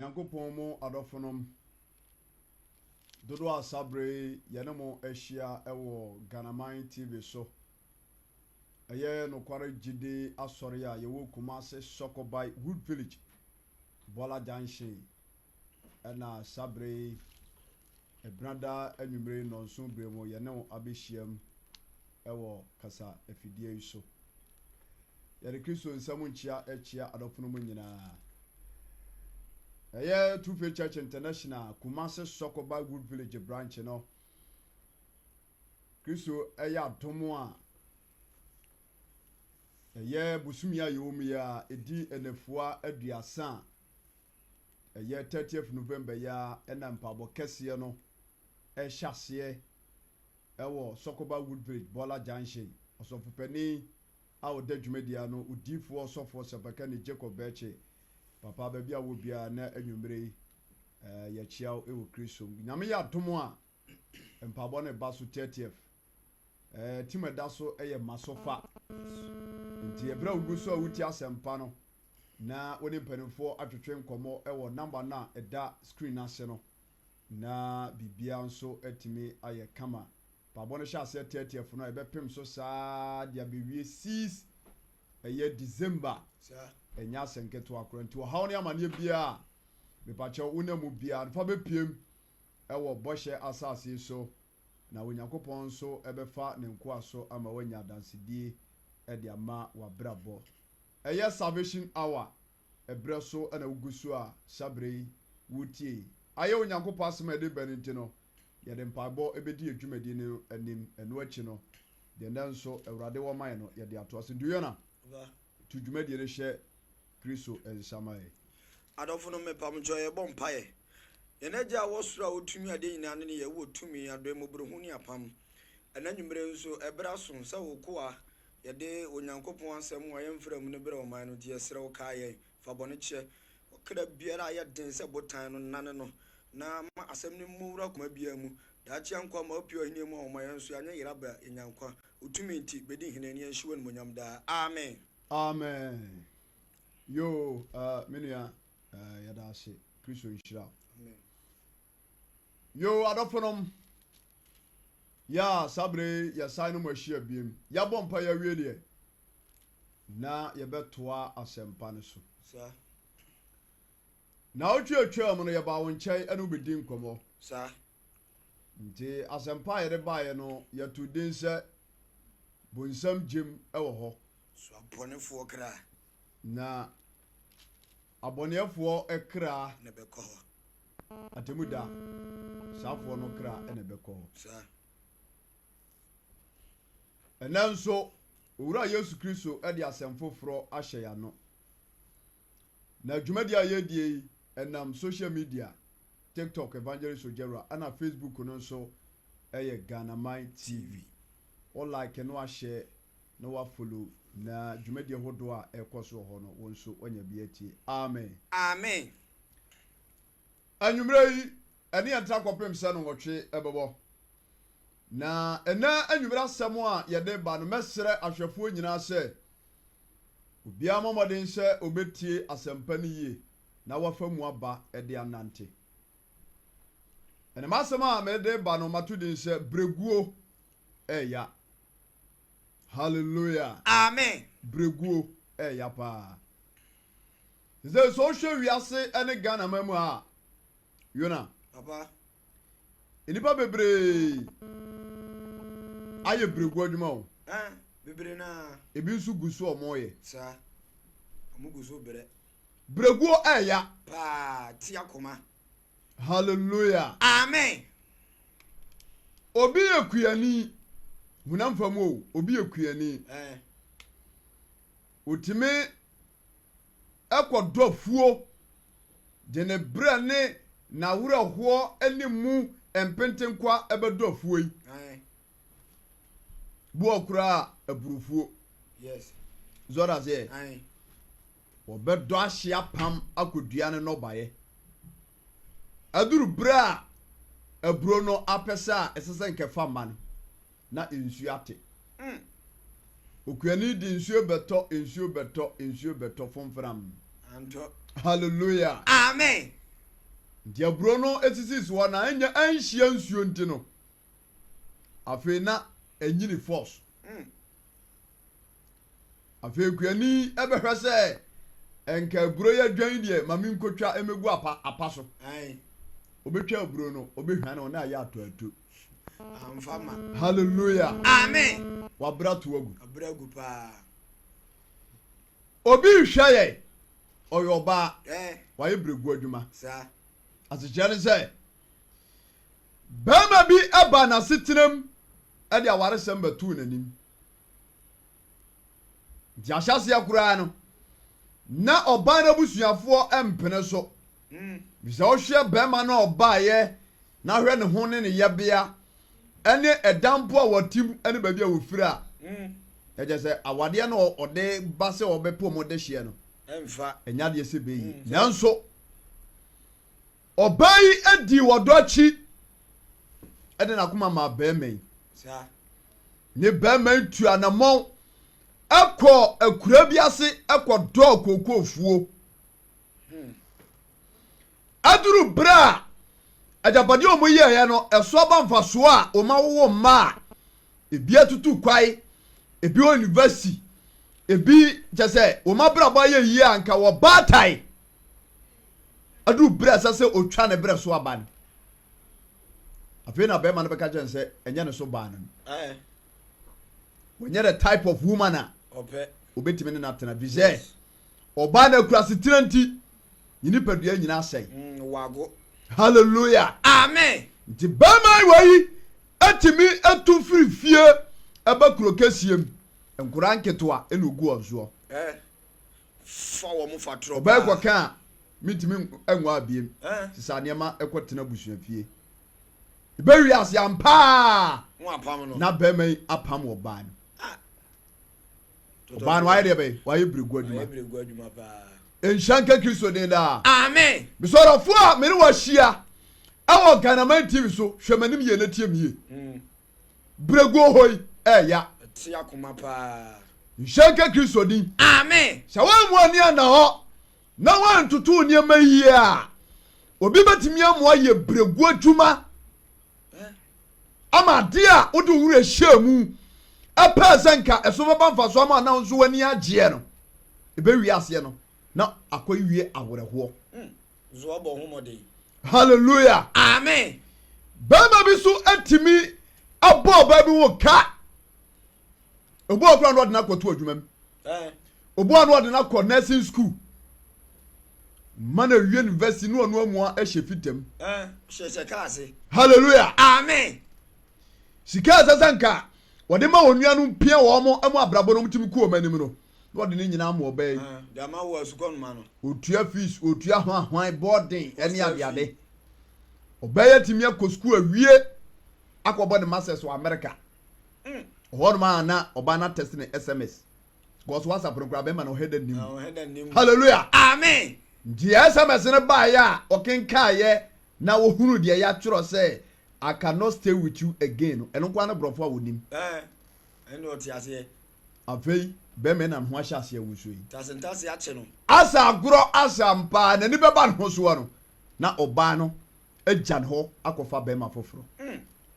Nyankopɔn mu adɔfonom, dodoɔ a saa berɛ yi yɛne mo ahyia wɔ Ghanaman TV so. Ɛyɛ nokware gyidi asɔre a yɛwɔ Kumasi Sɔkɔbae Wood Village, Bɔla Junction. Ɛna saa berɛ yi, Ɛbenada anwummere nnɔnson berɛ mu yɛne wo abɛhyiam wɔ kasa afidie yi so. Yɛde Kristo nsam nkyia kyia adɔfo no mu nyinaa. Ɛyɛ True Faith Church International Kumasi Sɔkɔba Wood Village branch no. Kristo ɛyɛ adom a ɛyɛ bosome a yɛwɔ mu yi a ɛdi nnafua 30 a ɛyɛ 30th November yi a ɛna mpaebɔ kɛseɛ no ɛhyɛ aseɛ ɛwɔ Sɔkɔba Wood Village Bɔla Junction. Ɔsɔfopanin a ɔda dwumadie ano, Odiyifoɔ Ɔsɔfoɔ Sɛpakani Jacob Bɛɛkye, papa baabi a wɔ biara na anwummere yi yɛkyia wo wɔ Kristo mu. Nyame yɛ adom a mpaebɔ no ba so 30th. Tim ɛda so yɛ Masofa. Nti ɛberɛ a wogu so a wotie asɛmpa no na wo ne mpanimfoɔ atwetwe nkɔmmɔ wɔ namba no a ɛda screen no ase no na biribiara nso atumi ayɛ kama. Mpaebɔ no hyɛ aseɛ 30th no a ɛbɛpem so saa de abɛwie 6 ɛyɛ December. Ɛnyɛ asɛm ketewa koraa. Nti ɔhaw ne amaneɛ biara a mepakyɛw wonam mu biara no fa bɛpiem ɛwɔ bɔhyɛ asase yi so na Onyankopɔn nso ɛbɛfa ne nkoa so ama woanya adansedie de ama w'abrabɔ. Ɛyɛ Salvation Hour ɛberɛ so na wogu so a saa berɛ yi woretie yi. Ayɛ Onyankopɔn asɛm a yɛde reba no nti no, yɛde mpaebɔ bɛdi yɛn dwumadie no anim. Ɛno akyi no, deɛ nnɛ nso Awurade wɔ ma yɛn no, yɛde atoa so. Nti Yona, to dwumadie no hyɛ Kristo nsa ma yɛn. Adɔfo nom mepamkyɛw yɛbɔ mpaeɛ. Yɛn Agya a ɔwɔ soro a ɔtumi adeɛ nyinaa ne ne yɛ wowɔ tumi, adɔe, mmɔborɔhunu ne apam. Ɛnɛ anwummerɛ nso ɛberɛ aso sɛ wo koa yɛde Onyankopɔn asɛm a yɛmfra mu no brɛ ɔman no nti yɛsrɛ wo kae yɛn, fa bɔne kyɛ. Ɔkra biara a ayɛ den sɛ botan no nane no na ma asɛm no mmɔ wura koma biara mu. Daakye ankwa ma wopue ɔhene mu a wɔma yɛn nso yɛanyɛ yera ba yɛnya nkwa. Wo tumi nti bɛdi hene ne yɛnhye w'animuonyam daa. Amen. Amen yoo eh me nua eh yɛda ase Kristo nhyira wo. Amen. Yoo adɔfonom yeah saa bere yi yɛsan ne mo ahyia biem yɛabɔ mpa yɛawie deɛ na yɛbɛtoa asɛmpa no so. Saa. Naawɔtwe a atwam no yɛbaa wo nkyɛn ne wo bɛdi nkɔmmɔ. Saa. Nti asɛmpa a yɛde baeɛ no yɛtoo din sɛ Bonsam gyem wɔ hɔ. So abɔnefoɔ kra. Na abɔneɛfoɔ kra. Na ɛbɛkɔ hɔ. Atemmu da, saafoɔ no kra na ɛbɛkɔ hɔ. Saa. Ɛnnɛ nso, Owura Yesu Kristo de asɛm foforɔ ahyɛ yɛn ano. Na dwumadi a yɛredie yi, ɛnam social media, TikTok Evangelist Ogyawura, ɛna Facebook no nso ɛyɛ Ghanaman TV. Wo like na wahyɛ na wa follow na dwumadie hodoɔ a ɛrekɔ so wɔ hɔ no, wo nso woanya bi atie. Amen. Amen. Anwummerɛ yi, ɛne yɛn ntra kɔpem sɛ nnɔnwɔtwe bɛbɔ. Na ɛnnɛ anwummerɛ asɛm a yɛde ba no, mɛsrɛ ahwɛfoɔ nyinaa sɛ, obiara mmɔ mmɔden sɛ ɔbɛtie asɛmpa no yie na wafa mu aba de anante. Ɛnɛ m'asɛm a mede ba no, mato din sɛ Berɛguo Ɛɛya. Hallelujah. Amen. Berɛguo ɛɛya paa. Sɛ sɛ wohwɛ wiase ne Ghana man mu ha a, Yona, Papa. nnipa bebree ayɛ berɛguo adwuma o. Eh, bebree naa. Ebi nso gu so a wɔreyɛ. Saa. Wɔn gu so brɛ. Berɛguo ɛɛya. Paa, ti akoma. Hallelujah. Amen. Obi yɛ kuani, honam fam o, obi yɛ kuani. Eh. Otumi kɔdɔ afuo de ne berɛ ne n'awerɛhoɔ ne mu mpentenkwa bɛdɔ afuo yi. Boɔ koraa aburofuo. Yes. So ɔda aseɛ? Wɔbɛdɔ ahye apam akɔdua ne nnɔbaeɛ. Aduru berɛ a aburo no apɛ sɛ a ɛsɛ sɛ nkɛfa mma no, na nsuo ate. Okuani de nsuo bɛtɔ, nsuo bɛtɔ, nsuo bɛtɔ fomfram. Antɔ. Hallelujah. Amen. Nti aburo no sisi soɔ na ɛnyɛ ɛnhyia nsuo nti no, afei na ɛnyini force. Afei kuani bɛhwɛ sɛ nka aburo yi adwan yi deɛ ma menkɔtwa mmɛgu apa apa so. Ɔbɛtwa aburo no, ɔbɛhwane ɔne ayɛ atɔ atu. Amfa ma. Hallelujah. Amen. Wabra to agu. Abra agu paa. Obi rehwɛ yɛn, ɔyɛ ɔbaa, wayɛ berɛgu adwuma. Saa. Asekyerɛ ne sɛ, barima bi ba n'asetenam de awaresɛm bɛtoo n'anim. Nti ahyɛaseɛ koraa no, na ɔbaa no abusuafoɔ mpene so. Efisɛ wohwɛ barima no a ɔbaeɛ na hwɛ ne ho ne ne yɛbea ne ɛdan mpo a wɔte mu ne baabi a wɔfiri a, na kyerɛ sɛ awadeɛ no ɔde ba sɛ ɔbɛpɛ wɔn dehyeɛ no, ɛnyɛ adeɛ sɛ bɛyi. Nanso ɔbaa yi dii ɔdɔ akyi de n'akoma maa barima yi. Ne barima yi tu anammɔn kɔɔ akuraa bi ase kɔdɔɔ kookoofuo. Aduru berɛ a agyapadeɛ a wɔyɛeɛ no ɛso aba mfasoɔ a wɔawowo mma a ebi atutu kwae, ebi wɔ university, ebi kyɛ sɛ wɔn abrabɔ ayɛ yie a nka wɔbaatae. Aduru berɛ a ɛsɛ sɛ ɔtwa ne berɛ so aba no, afei na bɛrima no bɛka kyerɛ no sɛ ɛnyɛ ne so baa no no. Wɔnyɛ the type of woman a obetumi ne no atena fi sɛ ɔbaa no akura asetena nti ne nipadua nyinaa asɛe. Mm, Hallelujah. Amen. Nti bɛrima yi wɔ yi atumi atu firi fie ɛba kuro kɛseɛ mu nkoraa nketewa ɛna ogu wɔn soɔ. Eh, fa wɔn fa torɔ Ɔbaa yi kɔka a mentumi nwaa biem sesa nneɛma ɛkɔ tena abusua fie. Ɛbɛwie ase ampaa na bɛrima yi apam ɔbaa no. Ɔbaa no wayɛ deɛ bɛyɛ wayɛ beregu adwuma. Nhyira nka Kristo din daa. Amen. Mesɔrɔfo a me ne wahyia ɛwɔ Ghanaman TV so hwɛ m'anim yie na tie me yie. Mm. Beregu hɔ yi ɛɛya. Ɛte akoma paa. Nhyira nka Kristo din. Amen. Sɛ woammu ani anna hɔ na woantoto nneɛma yie a, obi bɛtumi amoa yɛ beregu adwuma ama adeɛ a wode wo werɛ hyɛɛ mu ɛpɛɛ sɛ nka ɛso bɛba mfasoɔ ama na wo nso w'ani agyeɛ no, ɛbɛwie aseɛ no na akɔwie awerɛhoɔ. Hallelujah. Amen. Bɛrima bi so atumi abɔ ɔbaa bi ho ka. Obi wɔ koraa na ɔde no akɔto adwuma mu. Obi wɔ na ɔde no akɔ nursing school. Ma na wie university ne ɔno amua hyɛ fitam. Hallelujah. Amen. Sika ɛsɛ sɛ nka wɔde ma wɔn nuanom pia wɔn mu abrabɔ no wɔn tumi kɔ wɔn anim no na ɔde ne nyinaa ma ɔbaa yi. Otua fees, otua hwanhwan, boarding ɛne adeade. Ɔbaa yi atumi akɔ sukuu awie akɔbɔ ne masters wɔ America. Ɔhɔ nom a na ɔbaa no atɛst ne SMS. Because WhatsApp no koraa bɛrima no ɔhɛ dɛ nim. Hallelujah. Amen. Nti SMS no baeɛ a ɔkenkaeɛ na ɔhunu deɛ yɛatwerɛ sɛ I cannot stay with you again no, ɛno nko ara ne borɔfo a ɔnim. Ɛnde ɔte aseɛ. Afei bɛrima yi na ne ho ahyɛ aseɛ woso yi. Ntase akye no. Asa agorɔ asa ampa n'ani bɛba ne ho soɔ no na ɔbaa no agya ne hɔ akɔfa bɛrima foforɔ.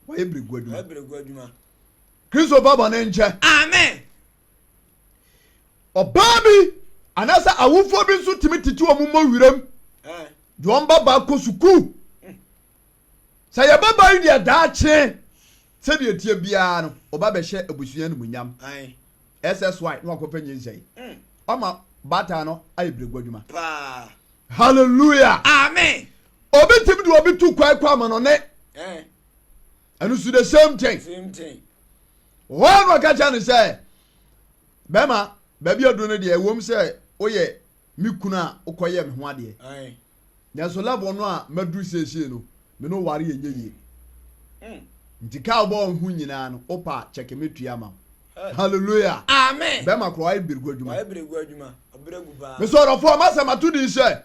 Wayɛ beregu adwuma. Wayɛ beregu adwuma. Kristo fa bɔne nkyɛ. Amen. Ɔbaa bi anaasɛ awofoɔ bi nso tumi tete wɔn mmɔ wiram de wɔn babaa kɔ sukuu. Sɛ yɛ babaa yi deɛ daakye sɛdeɛ ɛteɛ biara no ɔba bɛhyɛ abusua no mu nyam. SSY na wakɔfa nyinsɛn. Ɔma baatan no ayɛ beregu adwuma. Hallelujah. Amen. Obi tumi de obi tu kwan kɔ amanɔne. Ɛno nso the same thing. Same thing. Wɔn na ɔka kyerɛ no sɛ bɛrima baabi aduro no deɛ ɛwom sɛ woyɛ me kunu a wokɔyɛ me ho adeɛ. Nanso level no a maduru seesei no me no ware yɛ nyɛ yie. Nti kaa wobɔ wo ho nyinaa no wopa a kyɛke metua ama wo. Hallelujah. Amen. Bɛrima korɔ wayɛ beregu adwuma. Wayɛ beregu adwuma. Ɔbrɛ paa. Mesɛ ɔdɔfoɔ masɛm ato din sɛ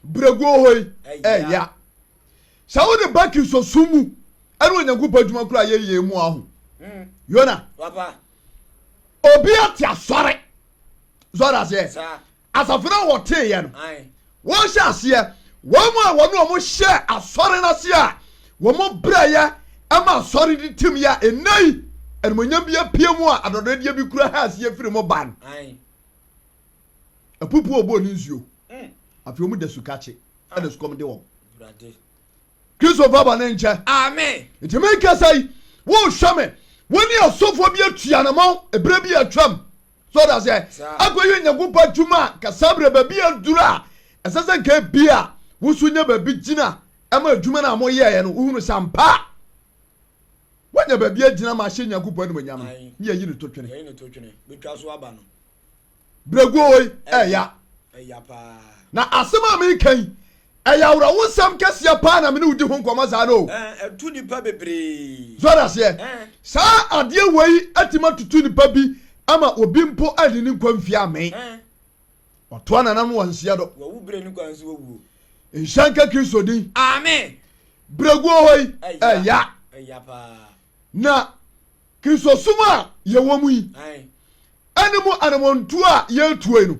berɛguo hɔ yi ɛya. Sɛ wode ba Kristosom mu ɛne Onyankopɔn adwuma kura yɛ yie mu aho. Hmm. Yona. Obi ate asɔre. Sɔre aseɛ. Asafo no a wɔteeɛ no. Wɔhyɛ aseɛ. Wɔn a wɔne wɔn hyɛɛ asɔre no ase a wɔn brɛeɛ ma asɔre no tim yɛ a ɛnnɛ yi animuonyam bi apue mu a adɔdɔdeɛ bi kura ha aseɛ firi mo ba no. Apupuo ɔbɔɔ ne nsuo. Afei wɔn da sukakye ɛna sukɔm de wɔn. Kristo fa bɔne nkyɛ. Amen. Nti mekasa yi, wohwɛ me, wo ne asɔfoɔ bi atu anamɔn ɛberɛ bi atwam. So ɔda sɛ akɔyɛ Onyankopɔn adwuma a nka saa berɛ baabi aduru a ɛsɛ sɛ nka ebi a wo nso nya baabi gyina ɛma adwuma no a moyɛeɛ no wohunu sɛ ampa woanya baabi agyina ma ahyɛ Nyankopɔn animuonyam no ne yɛyi no to twene. Berɛguo wei ɛya. Na asɛm a meka yi, ɛyɛ awerɛhosɛm kɛseɛ paa na me ne wo di ho nkɔmmɔ saa no o. Ɛto nipa bebree. So ɔda aseɛ? Saa adeɛ wei atumi atutu nipa bi ama obi mpo anni ne nkwa mfie amee. Ɔtoa nananom wɔ nseɛ do. Wawu berɛ ne kwan so wawuo. Nhyira nka Kristo din. Amen. Berɛguo hɔ yi, ɛya. Ɛya paa. Na Kristosom a yɛwɔ mu yi, ɛne mu anammɔntuo a yɛretuo yi no,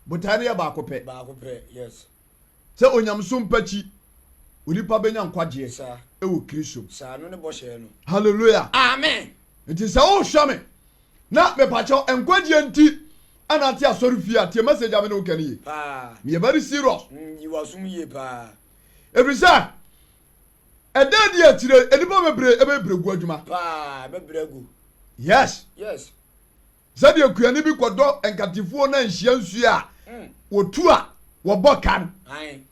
botaeɛ no yɛ baako pɛ. Baako pɛ, yes. Sɛ onyamesom pa akyi, onipa bɛnya nkwagyeɛ ɛwɔ Kristo mu. Saa no ne bɔhyɛ no. Hallelujah. Amen. Nti sɛ wohwɛ me na mepakyɛw nkwagyeɛ nti ɛna ate asɔre fie a, tie message a me ne wo ka no yie. Paa. Meyɛ very serious. Yi w'asom yie paa. Ɛfiri sɛ ɛda adi akyire nnipa bebree ɛbɛyɛ brɛgu adwuma. Paa, ɛbɛbrɛ agu. Yes. Yes. Sɛdeɛ kuani bi kɔdɔ nkatefuo na nhyia nsuo a wɔtu a wɔbɔ ka no,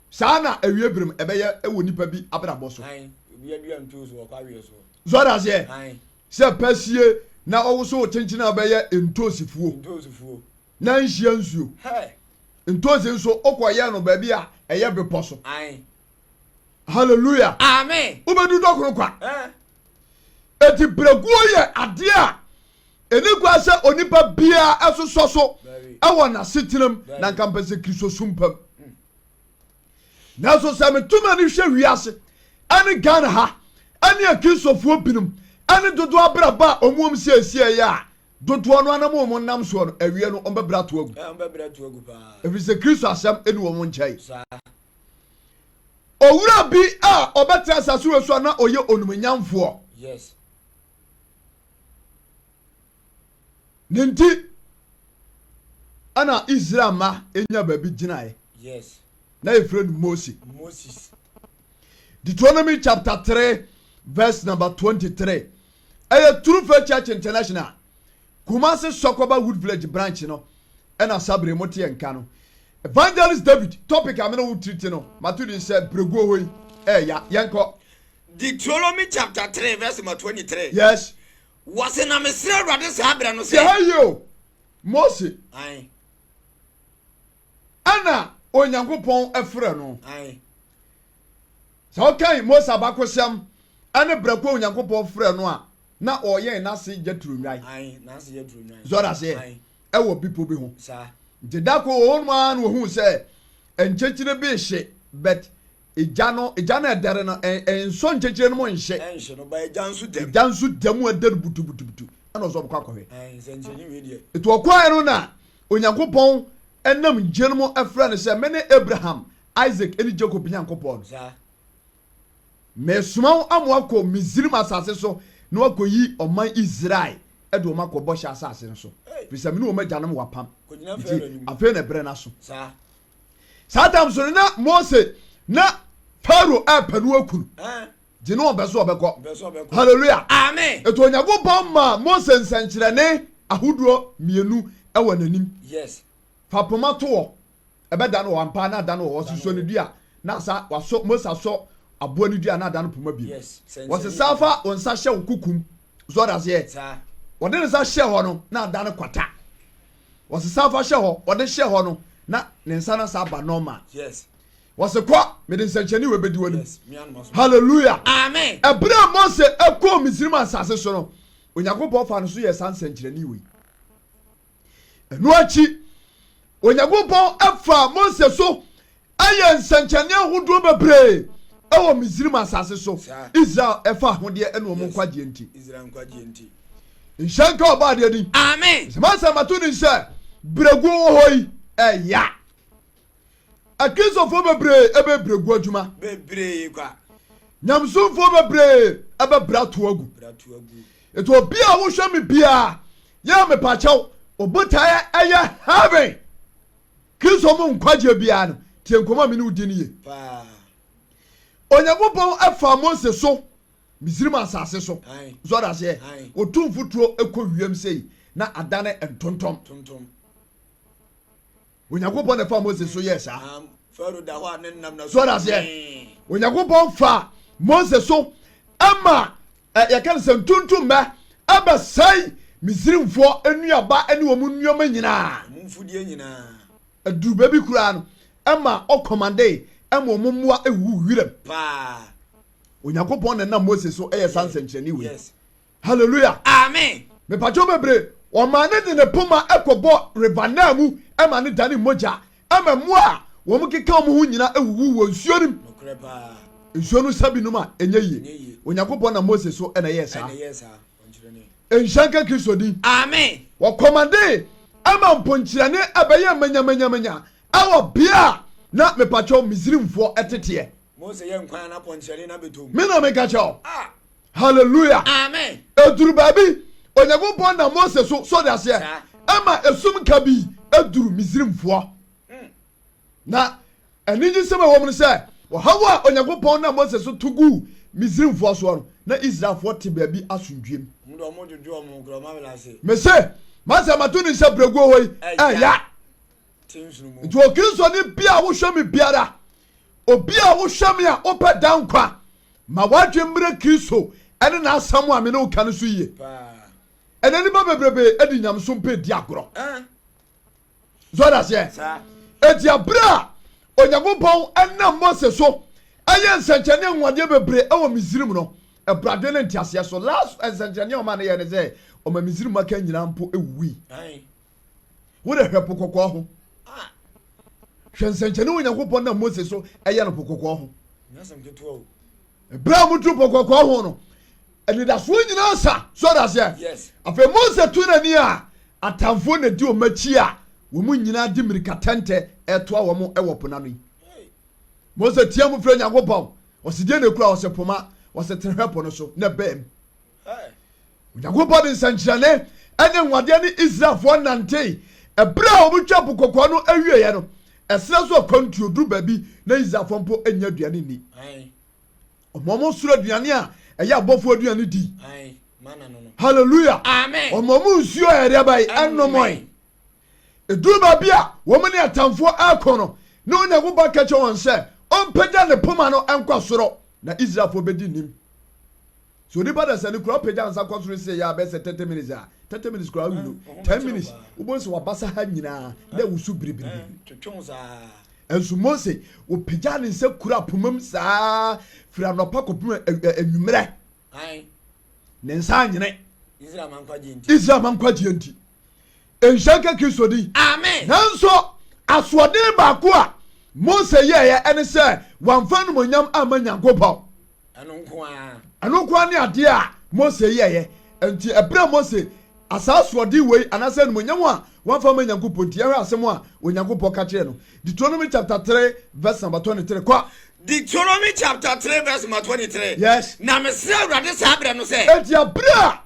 saa na awie berem ɛbɛyɛ wɔ nipa bi abrabɔ so. So ɔda aseɛ sɛ pɛsie na ɔwoso kyenkyen a bɛyɛ ntoosifuo na nhyia nsuo. Ntoosi nso wokɔyɛ no baabi a ɛyɛ bepɔ so. Hallelujah. Amen. Wobɛdu dɔkono kwa. Eti berɛguo yɛ adeɛ a ɛni kwan sɛ onipa biara ɛsosɔ so ɛwɔ n'asetenam na nka mpɛ sɛ Kristosom pam. Nanso sɛ meto m'ani hwɛ wiase ɛne Ghana ha ɛne akristofoɔ binom ɛne dodoɔ abrabɔ a wɔn wɔm siesie yɛ a dodoɔ no anam wɔn nam soɔ no awie no wɔn bɛbrɛ ato agu. Ɛfiri sɛ Kristo asɛm ɛni wɔn nkyɛn. Owura bi a ɔbɛtena asase wei so a na ɔyɛ onumunyamfoɔ. Yes. Ne nti ɛna Israel mma nya baabi gyinaeɛ. Yes. Na yɛfrɛ no Mose. Moses. Deuteronomy chapter 3 verse number 23. Ɛyɛ True Faith Church International. Kumasi Sɔkɔba Wood Village branch no ɛna saa bere mo te nka no. Evangelist David, topic a me ne wo tiriti no, mato din sɛ Berɛguo hɔ yi ɛɛya. Yɛnkɔ. Deuteronomy chapter 3 verse number 23. Yes. Wɔse na mesrɛ Awurade saa berɛ no sɛ. Yɛ ha yie o, Mose. Ae. Ɛna Onyankopɔn frɛ no. Ae. Sɛ wokan Mose abakɔsɛm ɛne berɛ ko a Onyankopɔn frɛ no a, na ɔyɛn n'ase Jetro nnwan. Ae, n'ase Jetro nnwan. Zɔre aseɛ. Ae. Ɛwɔ bepɔ bi ho. Saa. Nti da ko wɔ hɔnom ara na ohuu sɛ nkyɛkyerɛ bi rehye, but egya no, egya no a ɛdɛre no, ɛnsɔ nkyɛkyerɛ no mu nhye. Ɛnhye no, but egya nso dɛm. Egya nso dɛm mu ɛdɛre butubutubutu. Ɛna ɔsɛ ɔbɛkɔ akɔhwɛ. Ae, nsɛnkyerɛnne wei deɛ. Nti ɔkɔeɛ no na Onyankopɔn nam gya no mu frɛ no sɛ, Mene Abraham, Isaac ne Jacob Nyankopɔn no. Saa. Meresoma wo ama woakɔ Misraim asase so na woakɔyi ɔman Israel de wɔn akɔ bɔhyɛ asase no so, ɛfiri sɛ me ne wɔn agyanom wɔ apam. Nti afei na ɛberɛ no aso. Saa tam so no na Mose na Farao ɛrepɛ no aku no. Gye ne ɔmpɛ so ɔbɛkɔ. Hallelujah. Amen. Ɛti Onyankopɔn maa Mose nsɛnkyerɛnne ahodoɔ mmienu wɔ n'anim. Yes. Fa poma to hɔ. Ɛbɛda no wɔ ampa na ada no wɔ hɔ. Ɔsosɔ ne dua na asa wasɔ Mose asɔ aboa no dua na ada no poma bio. Wɔse saa fa wo nsa hyɛ wo kokom. So ɔda aseɛ? Wɔde ne nsa hyɛ hɔ no na ada no kwata. Wɔse saa fa hyɛ hɔ, wɔde hyɛ hɔ no na ne nsa no asa aba normal. Wɔse kɔ, mede nsɛnkyerɛnne wei bɛdi w'anim. Hallelujah. Amen. Ɛberɛ a Mose ɛkɔɔ Misrim asase so no, Onyankopɔn faa no so yɛɛ saa nsɛnkyerɛnne wei. Ɛno akyi, Onyankopɔn faa Mose so yɛɛ nsɛnkyerɛnne ahodoɔ bebree wɔ Misraim asase so, Israel ɛfa ahodeɛ ne wɔn nkwagyeɛ nti. Nhyɛ nka ɔbaa deɛ din. Amen. Sɛ masɛm ato din sɛ berɛguo wɔ hɔ yi ɛya. Akristofoɔ bebree ɛbɛbrɛ gu adwuma. Bebree kwa. Nyamesomfoɔ bebree ɛbɛbrɛ ato agu. Brɛ ato agu. Nti obi a wohwɛ me biara, yɛ mepakyɛw, obotaeɛ ɛyɛ heaven. Kristo mu nkwagyeɛ biara no, tie nkɔmmɔ a me ne wo di no yie. Paa. Onyankopɔn ɛfaa Mose so Misrim asase so. So ɔda aseɛ? Otu mfuturo kɔ wiem sei na adane ntontom. Onyankopɔn na ɛfa Mose so yɛɛ saa. So ɔda aseɛ? Onyankopɔn fa Mose so ɛma yɛka no sɛ ntontom ɛbɛsɛe Misrimfoɔ nnuaba ne wɔn nneɛma nyinaa. Ɛduru baabi koraa no ɛma ɔkɔmande ɛma wɔn mmoa ɛwuwu wiram. Onyankopɔn na ɛnam Mose so yɛ saa nsɛnkyerɛnne wei. Hallelujah. Amen. Mepatwo bebree, ɔmaa ne de ne poma kɔbɔ River Nile mu ma ne dane mogya ma mmoa a wɔn keka wɔn ho nyinaa wuwu wɔ nsuo no mu. Nsuo no sa binom a ɛnyɛ yie. Onyankopɔn nam Mose so na ɛyɛɛ saa. Nhyira nka Kristo din. Amen. Wɔkɔmandee ma mponkyerɛne ɛbɛyɛ manyamanyamanya ɛwɔ bea a na mepatwo Misrimfoɔ teteɛ. Mose yɛ nkwan na pɔnkyerɛne na bɛtɔ mu. Me na meka kyerɛ wo. Ah. Hallelujah. Amen. Eduru baabi, Onyankopɔn nam Mose so, so de aseɛ, ɛma esum kabii eduru Misrimfoɔ. Na anigyesɛm a ɛwɔ mu no sɛ, ɔhaw a Onyankopɔn nam Mose so to guu Misrimfoɔ soɔ no, na Israelfoɔ te baabi asomdwoeɛ mu. Mese, m'asɛm mato ne nsa berɛguo hɔ yi, ɛya. Nti Okristoni bi a wohwɛ me biara, Obi a wohwɛ me a wopɛ daa nkwa, ma w'adwene mmrɛ Kristo ne n'asɛm a me ne wo ka no so yie. Ɛnɛ nnipa bebrebe de nyamesom pɛ di agorɔ. So ɔda aseɛ? Eti abere a Onyankopɔn nam Mose so ɛyɛ nsɛnkyerɛnne anwanwadeɛ bebree ɛwɔ Misrim no, ɛbrɛ ne nteaseɛ so. Last nsɛnkyerɛnne a ɔma no yɛ ne sɛ ɔma Misrim maka nyinaa mpo ewuwui. Wo de hwɛ Po Kɔkɔɔ ho. Hwɛ nsɛnkyerɛnne Onyankopɔn nam Mose so ɛyɛ no Po Kɔkɔɔ ho. Ɛberɛ a wɔduru Po Kɔkɔɔ ho no, anidasoɔ nyinaa sa. So ɔda aseɛ? Afei Mose to n'ani a atamfoɔ na di wɔn akyi a wɔn nyinaa de mmirika tɛntɛ ɛtoa wɔn wɔ po n'ano yi. Mose tia mu frɛ Nyankopɔn. Ɔsi deɛ na ekura ɔsɛ poma, ɔsɛ tenhwɛ po no so na ɛbɛn mu. Onyankopɔn de nsɛnkyerɛnne ne nwadeɛ ne Israelfoɔ nantee. Ɛberɛ a wɔtwa Po Kɔkɔɔ no awieeɛ no, ɛserɛ so akwantuo duru baabi na Israelfoɔ mpo nnya aduane nni. Ɔma wɔn soro aduane a ɛyɛ abɔfoɔ aduane di. Hallelujah. Ɔma wɔn nsuo a ɛde aba yi ɛnomɔe. Ɛduru baabi a wɔn ne atamfoɔ ɛrekɔ no, na Onyankopɔn ka kyerɛ wɔn sɛ ɔmpagya ne poma no nkɔ soro na Israelfoɔ bɛdi nim. So onipa da sani koraa ɔpagya nsa kɔ soro sei a bɛyɛ sɛ 30 minutes a 30 minutes koraa awi no 10 minutes wobɛhu sɛ wabasa ha nyinaa na ɛwoso biribiribiri. Nso Mose ɔpagya ne nsa kura poma mu saa firi anɔpa kɔpem anwummerɛ ne nsa anyene Israel ma nkwagyeɛ nti. Nhyira nka Kristo din. Amen. Nanso asoɔden baako a Mose yɛeɛ ɛne sɛ wamfa animuonyam amma Nyankopɔn. Ɛno nko ara. Ɛno nko ara ne adeɛ a Mose yɛeɛ. Nti ɛberɛ a Mose asaa asoɔden wei anaasɛ animuonyam a wamfa amma Nyankopɔn nti, yɛhwɛ asɛm a Onyankopɔn ka kyerɛɛ no. Deuteronomy chapter 3 verse number 23. Kɔ. Deuteronomy chapter 3 verse number 23. Yes. Na mesrɛ Awurade saa berɛ no sɛ. Enti ɛberɛ a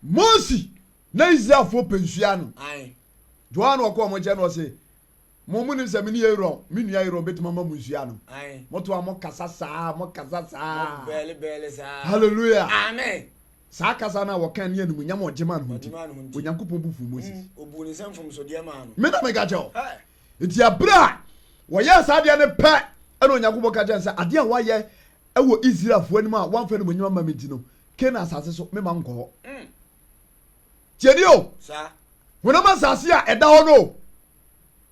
Mose na Israelfoɔ pɛ nsuo ano. Nti hɔ a na ɔkɔ wɔn nkyɛn na ɔse, mo mo nim sɛ me ne Aaron, me nua Aaron bɛtumi ama mo nsuo ano. Moto a mokasa saa, mokasa saa. Hallelujah. Amen. Saa kasa no a wɔka ne animuonyam a ɔgye maa no ho nti, Onyankopɔn bo fuu Moses. Mm, me na meka kyerɛ wo. Nti ɛberɛ a wɔyɛɛ saa adeɛ no pɛ ɛna Onyankopɔn ka kyerɛ no sɛ adeɛ a wɔayɛ ɛwɔ Israelfoɔ anim a wɔamfa animuonyam ama me nti no, Canaan asase so mema nkɔ hɔ. Mm. Tie ni o. Honam asase a ɛda hɔ no.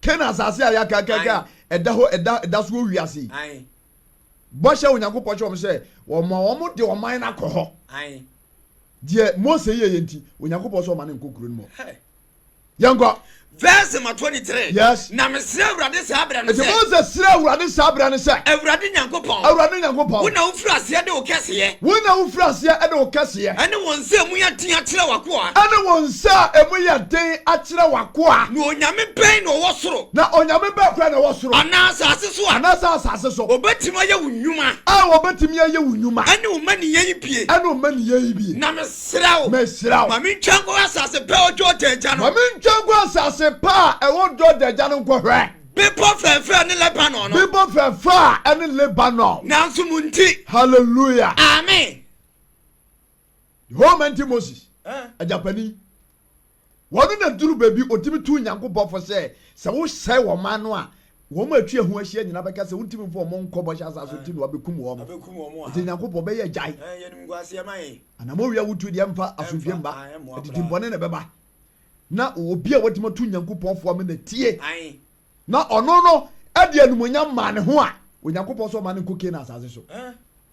Canaan asase a yɛakakaka a ɛda hɔ ɛda ɛda so wɔ wiase yi. Bɔhyɛ Onyankopɔn hyɛ wɔn sɛ wɔn a wɔn de ɔman no akɔ hɔ. Deɛ Mose yɛ yɛ nti Onyankopɔn sɛ ɔma no nkɔ kuro no mu. Yɛnkɔ. Verse number 23. Yes. Na mesrɛ Awurade saa berɛ no Enti sɛ. Mose srɛɛ Awurade saa berɛ no sɛ. Awurade Nyankopɔn. Awurade Nyankopɔn. Wo na wofiri aseɛ de wo kɛseyɛ. Wo na wofiri aseɛ de wo kɛseyɛ. Ɛne wo nsa a emu yɛ den akyerɛ w'akoa. Ɛne wo nsa a emu yɛ den akyerɛ w'akoa. Na onyame bɛn na ɔwɔ soro. Na onyame bɛn koraa na ɛwɔ soro. Anaa asase so a. Anaasɛ asase so. Ɔbɛtumi ayɛ wo nnwuma. A wɔbɛtumi ayɛ wo nnwuma. Ɛne wo mmaniyɛ yi bie. Ɛne wo mmaniyɛ yi bie. Na mesrɛ wo. Mesrɛ wo. Ma mentwa nkɔ asase pa a ɛwɔ Jordan agya no. Ma mentwa nkɔ asase pa a ɛwɔ Jordan agya no nkɔhwɛ. Bepɔ fɛfɛ ne Lebanon no. Bepɔ fɛfɛ a ɛne Lebanon. Nanso mo nti. Hallelujah. Amen. Yehowa nti Moses, agyapani, wɔn na duru baabi otumi tu Nyankopɔn fo sɛ sɛ wosɛe wɔn man no a, wɔn a atwi ho ahyia nyinaa bɛka sɛ wontumi mfa wɔn nkɔ bɔhyɛ asase so nti na wɔabɛkum wɔn. Nti Nyankopɔn bɛyɛ agyae. Anamɔ wia wotu deɛ mfa asomdwe mba, adidi bɔne na ɛbɛba. Na obi a watumi atu Nyankopɔn fo ama na tie. Na ɔno no de animuonyam maa ne ho a, Onyankopɔn sɛ ɔma no nkɔ Canaan asase so.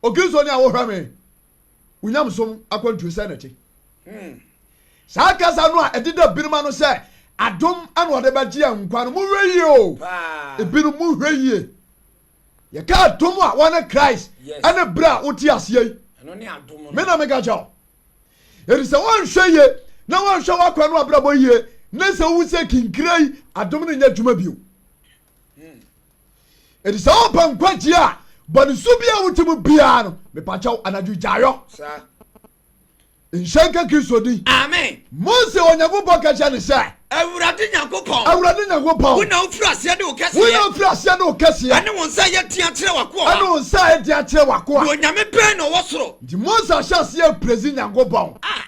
Okristoni a wohwɛ me, wo nyamesom akwantuo sɛn na ɛte? Saa kasa no a ɛdeda binom ano sɛ adom na ɔde bɛgye yɛn nkwa no, monhwɛ yie o. Ebinom monhwɛ yie. Yɛka adom a wɔne Christ ɛne berɛ a wote aseɛ yi. Me na meka kyɛ wo. Ɛti sɛ woanhwɛ yie na woanhwɛ w'akwan no abrabɔ yie na sɛ wowu sɛ kinkira yi, adom no nyɛ adwuma bio. Ɛti sɛ wopɛ nkwagyeɛ a, bɔne su bi a wote mu biara no, mepakyɛw anadwo gyaayɔ. Nhyɛ nka Kristo din. Amen. Mose Onyankopɔn ka kyerɛ ne sɛ. Awurade Nyankopɔn. Awurade Nyankopɔn. Wo na wofiri aseɛ de wo kɛseɛ. Wo na wofiri aseɛ de wo kɛseɛ. Ɛne wo nsa yɛ den akyerɛ w'akoa. Ɛne wo nsa yɛ den akyerɛ w'akoa. Na onyame bɛn na ɔwɔ soro. Nti Mose ahyɛ aseɛ prezi Nyankopɔn. Ah.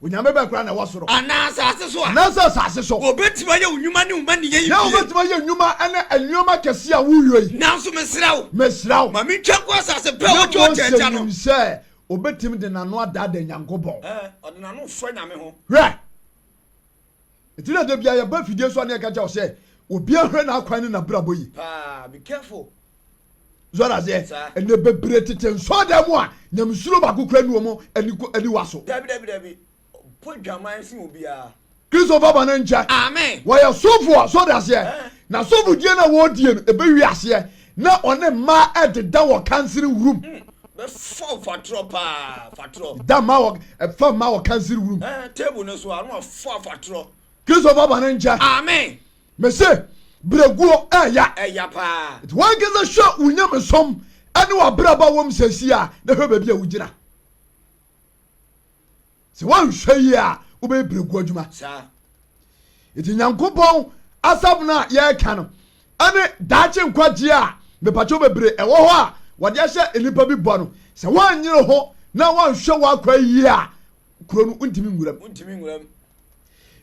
Onyame bɛn koraa na ɛwɔ soro. Anaa asase so a. Anaasɛ asase so. Wɔbɛtumi ayɛ wo nnwuma ne wo mmaniyɛ yi bie. Na wɔbɛtumi ayɛ nnwuma ne nneɛma kɛseɛ a woyɔ yi. Nanso mesrɛ wo. Mesrɛ wo. Ma mentwa nkɔ asase pa a ɛwɔ Jordan agya no. Na Mose nim sɛ obetumi de n'ano adaadaa Nyankopɔn. Ɛɛ, ɔde n'ano fa Nyame ho. Hwɛ! Enti na da biara yɛba afidie so a na yɛka kyerɛ wo sɛ, obiara nhwɛ n'akwan ne n'abrabɔ yie. Paa, be careful. So ɔda aseɛ? Saa. Ɛnna bebree tete nsɔɔdan mu a nyamesuro baako kura ni wɔn ani aniwa so. Dabi, dabi, dabi. Ɔbɔ dwaman sen obiara. Kristo fa bɔne nkyɛ. Amen. Wɔyɛ sofoɔ, so ɔde aseɛ. Na sofodie no a wɔredie no, ɛbɛwie aseɛ na ɔne mmaa ɛdeda wɔ kansere wurum. Bɛfa wo fatorɔ paa, fatorɔ. Da mmaa wɔ, ɛfa mmaa wɔ kansere wurum. Table no so a, na wafa fatorɔ. Kristo fa bɔne nkyɛ. Amen. Mese, berɛguo ɛɛya. Ɛya paa. Nti wankasa hwɛ wo nyamesom ɛne w'abrabɔ a wɔm sɛsi a, na hwɛ baabi a wogyina. Sɛ woanhwɛ yie a, wobɛyɛ berɛgu adwuma. Nti Nyankopɔn asɛm no a yɛreka no ɛne daakye nkwagyeɛ a mepakyɛw bebree ɛwɔ hɔ a wɔde ahyɛ nnipa bi bɔ no, sɛ woanyere ho na woanhwɛ w'akwan yie a, kuro no wontumi nwuram.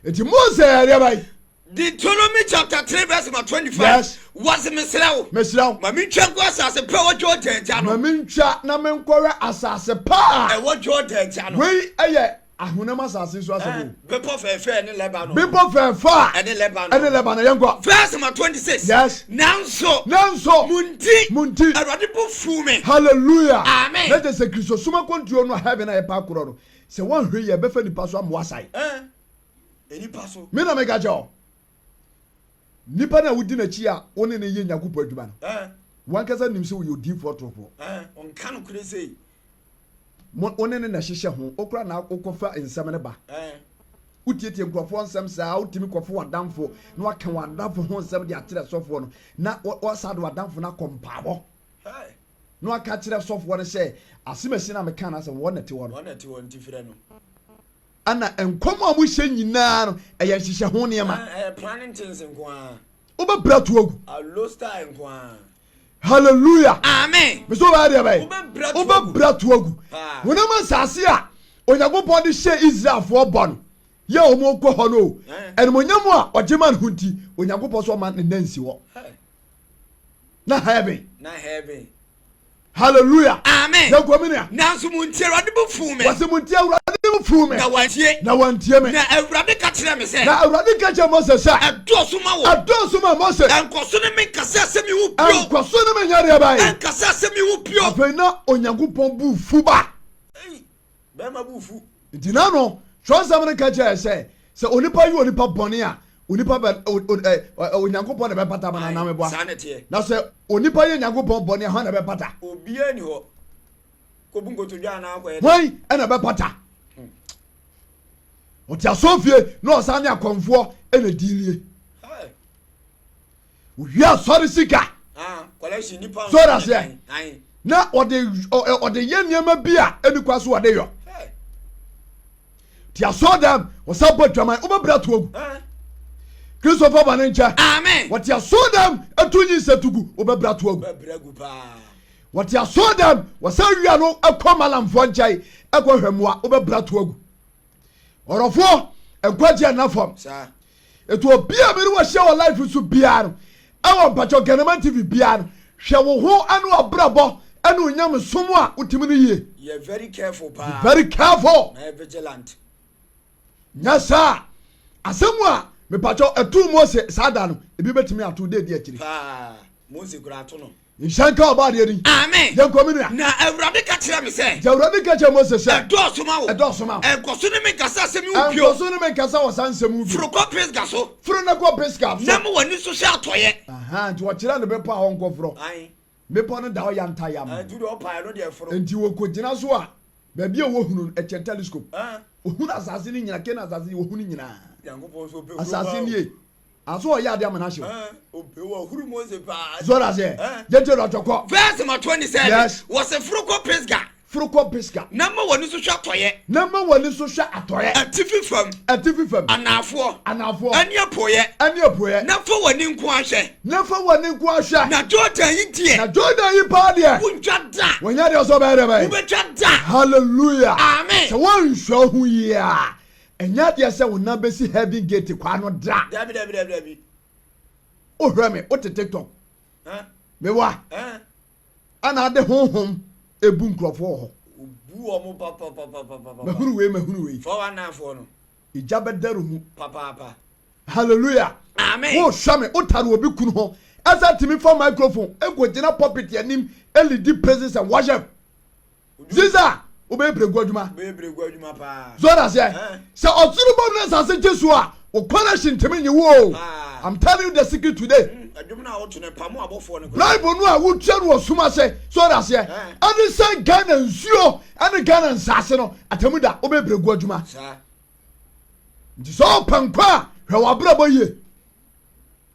Nti Mose yɛ deɛ bɛn? Deuteronomy chapter 3 verse number 25. Yes. Wɔse mesrɛ wo. Mesrɛ wo. Ma mentwa nkɔ asase pa ɛwɔ Jordan agya no. Ma mentwa na menkɔhwɛ asase pa a. Ɛwɔ Jordan agya no. Wei yɛ ahonam asase so asɛm o. Bepɔ fɛɛfɛ ne Lebanon. Bepɔ fɛɛfɛ a. Ɛne Lebanon. Ɛne Lebanon yɛn kɔ. Verse number 26. Yes. Nanso. Nanso. Mo nti. Mo nti. Awurade bo fuu me. Hallelujah. Amen. Na kyerɛ sɛ Kristosom akwantuo no heaven a yɛpa akorɔ no, sɛ wɔnhwɛ yie a ɛbɛfa nipa so ama wasae. Nnipa so. Me na meka kyerɛ wo. Nipa no a wodi n'akyi a wo ne no yɛ Nyankopɔn adwuma no, wankasa nim sɛ ɔyɛ odiyifoɔ torofoɔ. Ɔnka nokorɛ sei. Mo, wo ne no na ɛhyehyɛ ho. Wo koraa na wokɔfa nsɛm no ba. Wotietie nkurɔfoɔ nsɛm saa, wotumi kɔfo w'adamfo na waka w'adamfo ho nsɛm de akyerɛ sɔfoɔ no, na wɔsa de w'adamfo no akɔ mpaabɔ. Na waka akyerɛ sɔfoɔ no sɛ, asemasi no a meka no asɛm, wɔn na ɛte hɔ no. Wɔn na ɛte hɔ nti frɛ no. Ɛna nkɔm a mohyɛ nyinaa no, ɛyɛ nhyehyɛ ho nneɛma. Ɛyɛ planning things nko ara. Wobɛbrɛ to agu. Alo style nko ara. Hallelujah. Amen. Mesɛ wobɛyɛ deɛ bɛyɛ. Wobɛbrɛ to agu. Honam asase a Onyankopɔn de hyɛ Israelfoɔ bɔ no, yɛ wɔn kɔ hɔ no o. Animonyam a ɔgye ma no ho nti, Onyankopɔn sɛ ɔma ne nan nsi hɔ. Na heaven. Na heaven. Hallelujah. Amen. Yɛn kɔ mi nua. Nanso mo nti Awurade bo fuu me. Wɔsi mo nti Awurade bo fuu me. Na wantie. Na wantie me. Na Awurade ka kyerɛɛ me sɛ. Na Awurade ka kyerɛɛ Mose sɛ. Ɛdɔɔso ma wo. Ɛdɔɔso ma Mose. Nkɔ so ne me nkasa asɛm yi ho bio. Nkɔ so ne me nyɛ deɛ bɛn. Nkasa asɛm yi ho bio. Afei na Onyankopɔn bo fu ba. Bɛrima bo fu. Nti na no, Twerɛnsɛm no ka kyerɛ yɛ sɛ, sɛ onipa yɛ onipa bɔne a, Onipa bɛ Onyankopɔn na ɛbɛpata ama no anaa meboa? Saa na ɛteɛ. Na sɛ onipa yɛ Nyankopɔn bɔne a, hwan na ɛbɛpata? Obiara ni hɔ. Kɔbu nkotodwe anaa kɔyɛ dɛ. Hwan na ɛbɛpata? Ɔte asɔrefie na ɔsan ne akɔmfoɔ na diilie. Owie asɔre sika. So ɔda aseɛ na ɔde ɔde yɛ nneɛma bi a ɛni kwa so ɔde yɔ. Te asɔre dɛm ɔsan bɔ adwaman wobɛbrɛ ato agu. Christopher ba ne nkyɛ. Amen. Wɔte asɔre dɛm ɛto nyinsɛ to gu wobɛbrɛ ato agu. Wɔte asɔre dɛm wɔsan wia no ɛkɔ malamfoɔ nkyɛn ɛkɔ hwɛ mmoa wobɛbrɛ ato agu. Ɔdɔfoɔ nkwagyeɛ nna fam. Etu obi a mene wɔhyia wɔ life so biara no ɛwɔ mpakyɛw Ghanaman TV biara no hwɛ wo ho ɛne w'abrabɔ ɛne onyamesom a wotumi no yie. Yɛ very careful paa. Be very careful. Na yɛ vigilant. Nyɛ saa asɛm a mepakyɛw ɛtoo Mose saa da no ebi bɛtumi ato de adi akyire. Paa Mose kura ato no. Nhyira nka Ɔbɔadeɛ din. Amen. Yɛnkɔ, me nua. Na Awurade ka kyerɛɛ me sɛ. Nti Awurade ka kyerɛɛ Mose sɛ. Ɛdɔɔso ma wo. Ɛdɔɔso ma wo. Nkɔ so ne me nkasa asɛm yi ho bio. Nkɔ so ne me nkasa wɔ saa nsɛm yi ho bio. Foro kɔ Pisga so. Foro na kɔ Pisga so. Na ma w'ani so hwɛ atɔeɛ. Ahaa, nti wɔkyerɛɛ no bepɔ a ɔnkɔforɔ. Ae. Bepɔ no da hɔ yantayam. Ae, nti deɛ ɔpaeɛ no deɛ foro. Nti wɔkɔgyina so a, baabi a wɔhunu no, ɛkyɛn telescope. Ae. Wɔhunu asase no nyinaa, Canaan asase no, wɔhunu nyinaa. Nyankopɔn nso ɔpɛ huro paa o. Asase nie. Aso ɔyɛ ade ama no ahyew. Ɔpɛ wahuru Mose paa. So ɔda aseɛ? Yɛntie no atɔ kɔ. Verse number 27. Yes. Wɔse foro kɔ Pisga. Foro kɔ Pisga. Na ma w'ani so hwɛ atɔeɛ. Na ma w'ani so hwɛ atɔeɛ. Atifi fam. Atifi fam. Anaafoɔ. Anaafoɔ. Ɛne apueɛ. Ɛne apueɛ. Na fa w'ani nko ara hwɛ. Na fa w'ani nko ara hwɛ. Na Jordan yi deɛ. Na Jordan yi paa deɛ. Wontwa da. Wɔnyɛ deɛ ɔsɛ ɔbɛyɛ dɛ bɛyɛ. Wobɛtwa da. Hallelujah. Amen. Sɛ woanhwɛ wo ho yie a. Ɛnyɛ adeɛ sɛ wo nan bɛsi heaven gate kwan no da. Dabi dabi dabi dabi. Wohwɛ me, wote TikTok. Mewa. Ɛna ade honhom ebu nkurɔfoɔ wɔ hɔ. Obu wɔn papapapapapa. Mahunu wei, mahunu wei. 419 foɔ no. Egya bɛdɛre mu. Papaapa. Hallelujah. Amen. Wohwɛ me, wotare obi kunu ho. Ɛsɛ tumi fa microphone ɛkɔ gyina pulpit anim ɛlidi praises and worship. Ziza, wobɛyɛ brɛgu adwuma. Wobɛyɛ brɛgu adwuma paa. So ɔda aseɛ? Sɛ ɔsoro bɔ ne asase gye so a, wo connection ntumi nye wo o. I'm telling you the secret today. Ɛdwom no a woto no pamo abɔfoɔ no. Bribe no a wotua no wɔ sum ase, so ɔda aseɛ? Ɛne sɛ Ghana nsuo ɛne Ghana nsaase no, atamu da, wobɛyɛ brɛgu adwuma. Nti sɛ ɔpɛ nkwa a, hwɛ w'abrabɔ yie.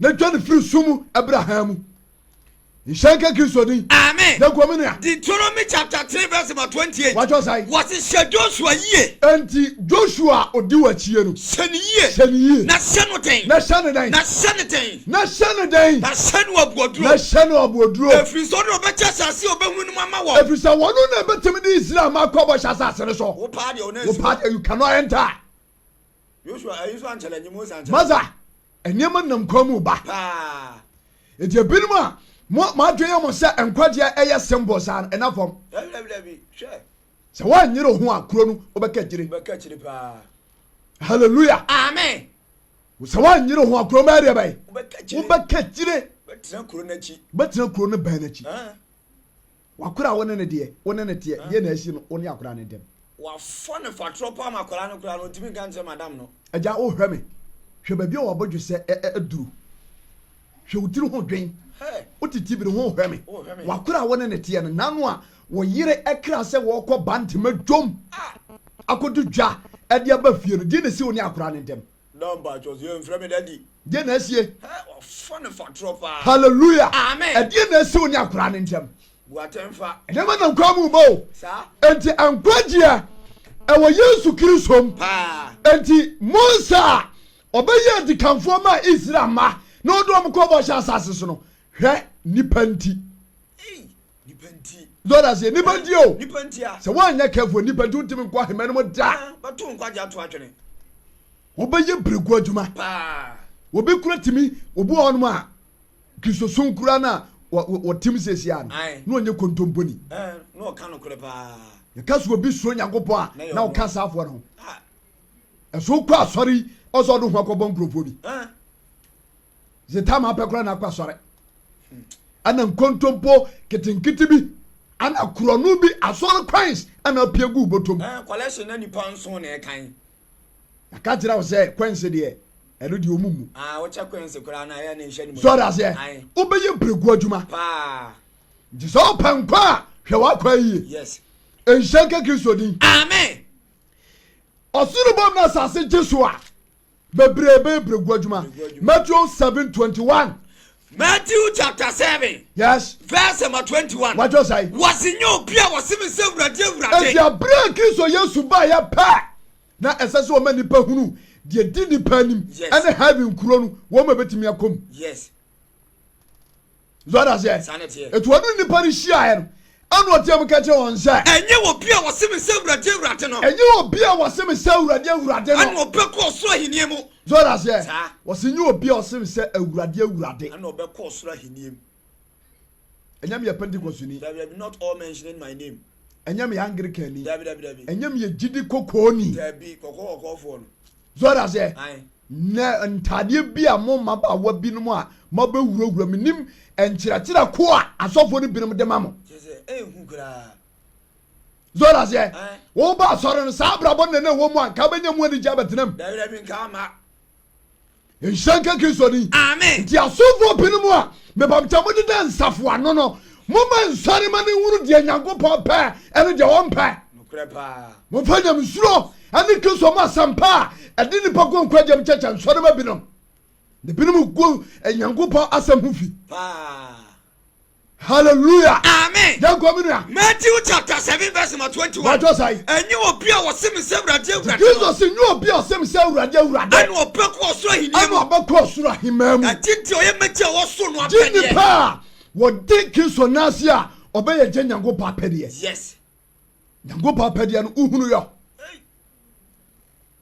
Na dwa no firi sum mu ɛbrɛ hann mu. Nhyira nka Kristo din. Amen. Yɛnkɔ me nua. Deuteronomy chapter 3 verse number 28. Watwerɛ sɛn? Wɔse hyɛ Joshua yie. Enti Joshua a ɔdi w'akyie no. Hyɛ no yie. Hyɛ no yie. Na hyɛ no den. Na hyɛ no dɛn? Na hyɛ no den. Na hyɛ no dɛn? Na hyɛ no aboɔduro. Na hyɛ no aboɔduro. Ɛfiri sɛ ɔno na ɔbɛkyɛ asase a ɔbɛhunu no mu ama wɔn. Ɛfiri sɛ wɔno na ɛbɛtumi de Israel mma akɔ bɔhyɛ asase no so. Wo paa deɛ ɔno Wo paa deɛ you cannot enter. Joshua ayi nso ankyɛlɛ nye Mose ankyɛlɛ. Maza, nneɛma nam kwan mu ba. Paa. Eti ebinom a mo mo adwene yɛ mo sɛ nkwagyeɛ ɛyɛ simple saa no, ɛna fam. Dabi dabi dabi, hwɛ. Sɛ woanyere ho a, kuro no wobɛka akyire. Wobɛka akyire paa. Hallelujah. Amen. Sɛ woanyere ho a, kuro bɛyɛ deɛ bɛyɛ. Wobɛka akyire. Wobɛka akyire. Wobɛtena kuro no akyi. Wobɛtena kuro no bɛn no akyi. Wakora a wo ne no deɛ, wo ne no teɛ, deɛ na asi no wo ne akora no ntam. Wafa no fatorɔ paa ma akwadaa no koraa no ɔntumi nka nkyerɛ madam no. Agya wo hwɛ me, hwɛ baabi a w'abɔdwesɛ aduru, hwɛ wo tiri ho dwen, wo te TV no ho hwɛ me, wakora a wo ne no teɛ no, nano a wo yere kra sɛ wɔrekɔ Bantama dwom akɔto dwa de aba fie no, deɛ na asi wo ne akora no ntam. Da mpakyɛw so yɛnfrɛ me daddy. Deɛ na asie. Hɛ wafa no fatorɔ paa. Hallelujah. Amen. Ɛdeɛ na asi wo ne akwaraa no ntam. Bu atɛn fa. Nneɛma nam kwan mu ba o. Saa. Enti nkwagyeɛ ɛwɔ Yesu Kristo mu. Paa. Enti Mose a ɔbɛyɛ adikanfoɔ maa Israel mma na ɔde wɔn kɔɔ bɔhyɛ asase so no, hwɛ nipa nti. Ei, nipa nti. Lord aseɛ nipa nti o. Nipa nti a. Sɛ woanyɛ careful nipa nti wontumi nkɔ ahemman no mu da. Ah, bɛto nkwagye ato atwene. Wɔbɛyɛ berɛgu adwuma. Paa. Obi kura tumi, obi wɔ hɔnom a Kristosom kura no a wɔtem seesia no, na ɔnyɛ kontomponi. Na ɔka nokorɛ paa. Yɛka sɛ obi suro Nyankopɔn a, na ɔka saafoɔ no ho. Ɛso wokɔ asɔre yi, ɔsɛ ɔde ho akɔbɔ nkurɔfoɔ bi. Sɛ tam apɛ koraa na akɔ asɔre. Ɛna nkontompo ketenkete bi, ɛna korɔno bi, asɔre coins ɛna apue gu bɔtɔm. Kɔlɛhye na nipa nson na ɛkan. Yɛaka kyerɛ wo sɛ coins deɛ. Ɛno deɛ ɔmu mu. Ah, wokyɛ coins koraa na ɛyɛ ne nhyɛ ne mu. So ɔde aseɛ. Wobɛyɛ mprɛgu adwuma. Paa. Nti sɛ ɔpɛ nkwa a, hwɛ w'akwan yie. Yes. Nhyɛ nka Kristo din. Amen. Ɔsoro bom na asase gye so a, bebree bɛyɛ brɛgu adwuma. Matthew 7:21. Matthew chapter 7. Yes. Verse number 21. Wájú ọ̀sán. Wɔsi nye obi a wɔsi mi sɛ Awurade Awurade. Eti abere a Kristo Yesu ba yɛ pɛ na ɛsɛ sɛ wɔma nipa hunu deɛ di nipa anim ɛne heaven kuro no wɔn mu ebetumi akɔ mu. Yes. Zɔda aseɛ. Etu ɔno nipa no hyiaeɛ no ɛna ɔteɛ mu ka kyerɛ wɔn sɛ. Ɛnyɛ obi a wɔse me sɛ Awurade Awurade no. Ɛnyɛ obi a wɔse me sɛ Awurade Awurade no. Ɛna ɔbɛkɔ ɔsoro ahennie mu. Zɔda aseɛ. Wɔse nyɛ obi a ɔse me sɛ Awurade Awurade. Ɛna ɔbɛkɔ ɔsoro ahennie mu. Ɛnyɛ meyɛ Pentecostni. Dabi dabi, not all mentioning my name. Ɛnyɛ meyɛ Anglicanni. Dabi dabi dabi. Ɛnyɛ meyɛ gyidi kɔkɔɔni. Dabi, kɔkɔɔ kɔkɔɔfoɔ no. So ɔda aseɛ? Nɛ ntaadeɛ bi a mo mmabaawa binom a moabɛwurawura menim nkyerɛkyerɛ ko a asɔfoɔ no binom de ma mo. So ɔda aseɛ? Woba asɔre no saa abrabɔ no na ɛwɔ mu a nka wobɛnya mu anigye abɛtena mu. Nhyira nka Kristo din. Amen. Nti asomfoɔ binom a mebamkyɛ modeda nsafo ano no, momma nsɔre ma no nhunu deɛ Nyankopɔn pɛ ɛne deɛ ɔmpɛ. Nokorɛ paa. Momfa nyamesuro ɛne Kristo mu asɛmpa a ɛde nnipa kɔ nkwagye mu kyɛkyɛ nsɔre ma binom. Na binom gu Nyankopɔn asɛm ho fi. Paa. Hallelujah. Amen. Yɛn kɔ mi nua. Matthew chapter 7 verse number 21. Wàjọ sàyí. Ẹ̀yin obi a wɔse me sɛ Awurade Awurade. Jesus se nye obi a ɔse me sɛ Awurade Awurade. Ɛna ɔbɛkɔ ɔsoro ahenni mu. Ɛna ɔbɛkɔ ɔsoro ahemman mu. Ɛgye deɛ ɔyɛ m'agya a ɔwɔ soro no Gye apɛdeɛ. nipa a wɔde Kristo nan ase a ɔbɛyɛ gye Nyankopɔn apɛdeɛ. Yes. Nyankopɔn apɛdeɛ no wohunu yɔ.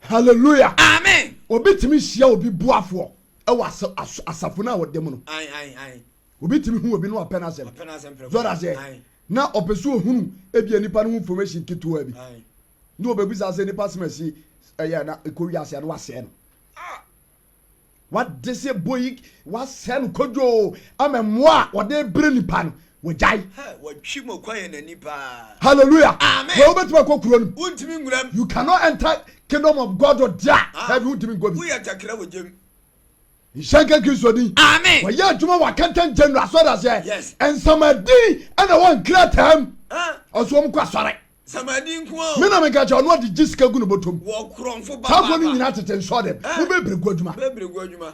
Hallelujah. Amen. Obi tumi hyia obi boafoɔ ɛwɔ asafo no a ɔda mu no. Ayi ayi ayi. Obi tumi hu obi na wapɛ n'asɛm. So ɔda aseɛ? Na ɔpɛ sɛ ohunu ebia nipa no ho information ketewa bi. Na ɔbɛbisa sɛ nipa asɛm asi ɛyɛ na ɛkɔ wiase a na wasɛe no. Ah! Wade sɛ boyi wasɛe no kodwoo ama mmoa a wɔde bere nipa no wɔgyae. Wɔtwi mo kwan yɛ n'ani paa. Hallelujah. Amen. Wɔ wobɛtumi akɔ kuro no. Wontumi nwura mu. You cannot enter kingdom of God or there. Ah. Heaven wontumi nkɔ bi. Woyɛ takra wɔ gyam. Nhyira nka Kristo din. Amen. Wɔyɛ adwuma wɔ Accountant General asɔre aseɛ. Yes. Nsamadin ɛna ɛwɔ nkrataa mu. Ah. Ɔso wɔn kɔ asɔre. Nsamadin nko ara o. Me na meka kyerɛ ɔno ɔde gye sika gu ne bɔtɔ mu. Wɔ korɔnfo ba Saa foɔ no nyinaa tete nsɔre dɛm. Mo bɛ bere gu adwuma. Bɛ bere gu adwuma.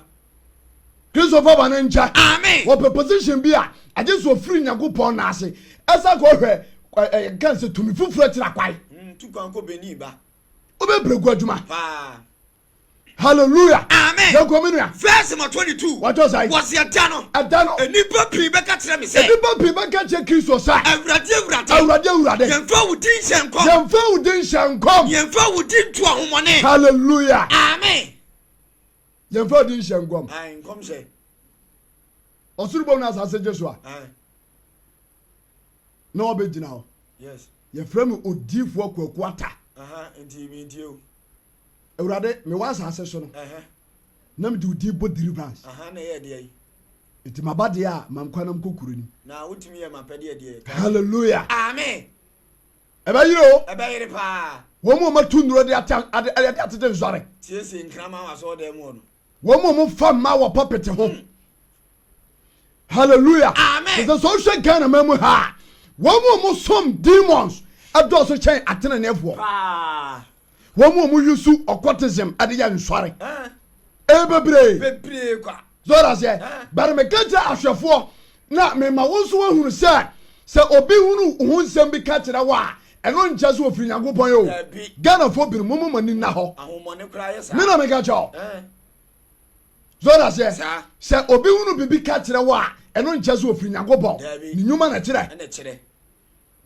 Kristo fa ne nkyɛ. Amen. Wɔpɛ position bi a agye sɛ ofiri Nyankopɔn nan ase. Ɛsa kɔ hwɛ ɛ nka sɛ tumi foforɔ akyiri akwae. Tu kwan kɔ Benin ba. Wobɛ bere gu adwuma. Paa. Hallelujah. Amen. Yɛn kɔ mi nua. Verse number 22. Wàtò sàn. Wɔsi ɛda no. Ɛda no. Nnipa pii bɛka kyerɛ mi sɛ. Nnipa pii bɛka kyerɛ Kristo sɛ. Awurade Awurade. Awurade Awurade. Yɛn fa wo din hyɛ nkɔm. Yɛn fa wo din hyɛ nkɔm. Yɛn fa wo din tu ahomɔne. Hallelujah. Amen. Yɛn fa wo din hyɛ nkɔm. Ayi nkɔm hyɛ. Ɔsoro bom na asase gye so a. Na ɔbɛ gyina hɔ. Yes. Yɛfrɛ mi odiifoɔ Kwaku Ata. Nti mi ntie o. Awurade, mewɔ asase so no, na mede wo din bɔ deliverance. Nti maba deɛ a, ma nkwa nam kɔ kuro nim. Na wotumi yɛ mapɛdeɛ deɛ. Hallelujah. Amen. Ɛbɛyere o. Ɛbɛyere paa. Wɔn mu a wɔatu nnuro de ate ade de atete nsɔre. Siesie nkraman wɔ asɔɔdan mu hɔ no. Wɔn mu a wɔfa mmaa wɔ pulpit ho. Hallelujah. Amen. Sɛ sɛ wohwɛ Ghana man mu ha a, wɔn mu a wɔsom demons ɛdɔɔso kyɛn ateneneefoɔ. Paa. Wɔn mu a wɔyi occultism ɛde yɛ nsɔre. Ɛyɛ bebree. Bebree kwa. So ɔda aseɛ. But meka kyerɛ ahwɛfoɔ na mema wo nso woahunu sɛ sɛ obi hunu ho nsɛm bi ka kyerɛ wo a ɛno nkyɛ sɛ ofiri Nyankopɔn yɛ o. Ghanafoɔ binom mo mo ani nna hɔ. Me na meka kyerɛ wo. So ɔda aseɛ. Sɛ obi hunu biribi ka kyerɛ wo a ɛno nkyɛ sɛ ofiri Nyankopɔn. Ne nnwuma na ɛkyerɛ.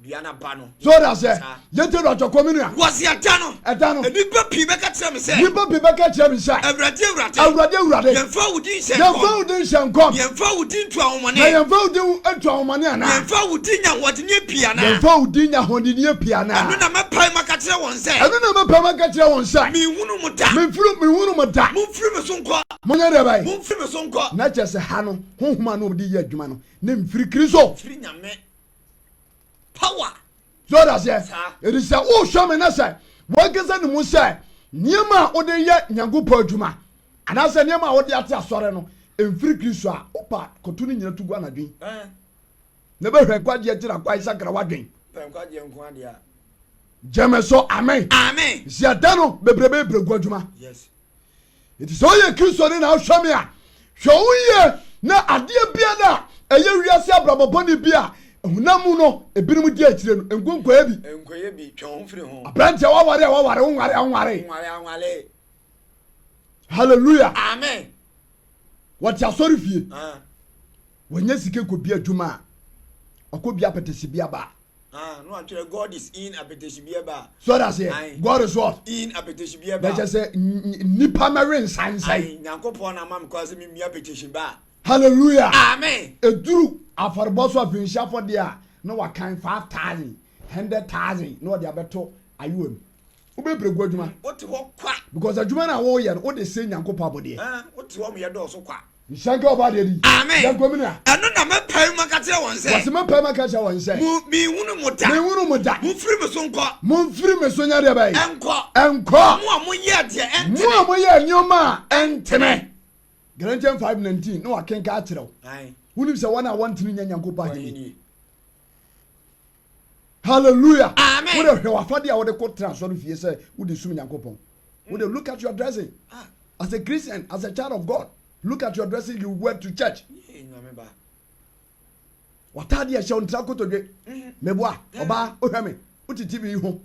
Dua no aba no. So ɔda sɛ yɛntie do atwɔkɔ me nua. Wɔsi ɛda no. Ɛda no. Nnipa pii bɛka kyerɛ me sɛ. Nnipa pii bɛka kyerɛ me sɛ. Awurade, Awurade. Awurade, Awurade. Yɛmfa wo din nhyɛ nkɔm. Yɛmfa wo din nhyɛ nkɔm. Yɛmfa wo din ntu ahomɔne. Na yɛmfa wo din ntu ahomɔne anaa. Yɛmfa wo din nya ahoɔdenneɛ pii anaa. Yɛmfa wo din nya ahoɔdenneɛ pii anaa. Ɛno na mɛpae mu aka kyerɛ wɔn sɛ. Ɛno na mɛpae mu aka kyerɛ wɔn sɛ. Menhunu mo da. Memfiri menhunu mo da. Momfiri me so nkɔ. Monyɛ deɛ bɛn. Momfiri me so nkɔ. Na kyerɛ sɛ ha no honhom a na wɔde yɛ adwuma no na mfiri Kristo. Mfiri Nyame. Power. So ɔda aseɛ? Ɛdi sɛ wohwɛ me na sɛ wankasa ne mu sɛ nneɛma a wode yɛ Nyankopɔn adwuma Anaasɛ nneɛma a wode ate asɔre no mfiri Kristo a, wopa kɔto ne nyina to gu anadwo yi. Na bɛhwɛ nkwagyeɛ gyina kwan sakra w'adwen. Pɛ nkwagyeɛ nko adeɛ a. Gyeme so amen. Amen. Nsi ada no bebrebe brɛgu adwuma. Yes. Nti sɛ woyɛ Kristoni na wohwɛ me a, hwɛ wo yie na adeɛ biara a ɛyɛ wiase abrabɔ bɔne bi a honam mu no ebinom di akyire no, nko nkɔyɛ bi. Nkɔyɛ bi, twe wo ho firi ho. Aberanteɛ waware a waware, wonware a wonware. Wonware a wonware. Hallelujah. Amen. Wɔte asɔre fie. Ah. Wɔnyɛ sika kɔbi adwuma a, ɔkɔ bi apɛtɛsi bi aba. Ah, no atwerɛ God is in apɛtɛsi ba. So that's it. God is what? In apɛtɛsi ba. Na kyerɛ sɛ nnipa mɛwe nsansɛn. Nyankopɔn na ama me kwan sɛ memmia apɛtɛsi ba. Hallelujah. Amen. Eduru afɔrebɔ so afinhyia afɔdeɛ a na wakan 5,000, 100,000 na ɔde abɛto ayewa mu. Wobɛbrɛ gu adwuma. Wote hɔ kwa. Because adwuma no a woyɛ no wode sɛ Nyankopɔn abɔdeɛ. Ah, wote hɔ meyɛ dɔɔso kwa. Nhyira nka ɔbaa deɛ di. Amen. Yɛnkɔ mu nua. Ɛno na mɛpae mu aka kyerɛ wɔn sɛ. Wɔsi mɛpae mu aka kyerɛ wɔn sɛ. Mo menhunu mo da. Menhunu mo da. Momfiri me so nkɔ. Momfiri me so nyɛ deɛ bɛyɛ. Ɛnkɔ. Ɛnkɔ. Mo a moyɛ deɛ ɛntene. Mo a moyɛ nneɛma a ɛntene. Galatians 5:19 na wakenka akyerɛ wo. Wonim sɛ wɔn a wɔntene nyɛ Nyankopɔn ahenni. Hallelujah. Amen. Wode hwɛ w'afadeɛ a wode kɔ tena asɔre fie sɛ wode sum Nyankopɔn. Wode look at your dressing. Ah. As a Christian, as a child of God, look at your dressing you wear to church. W'atadeɛ ɛhyɛ wo ntra kotodwe. Meboa, ɔbaa, wohwɛ me, wote TV yi ho,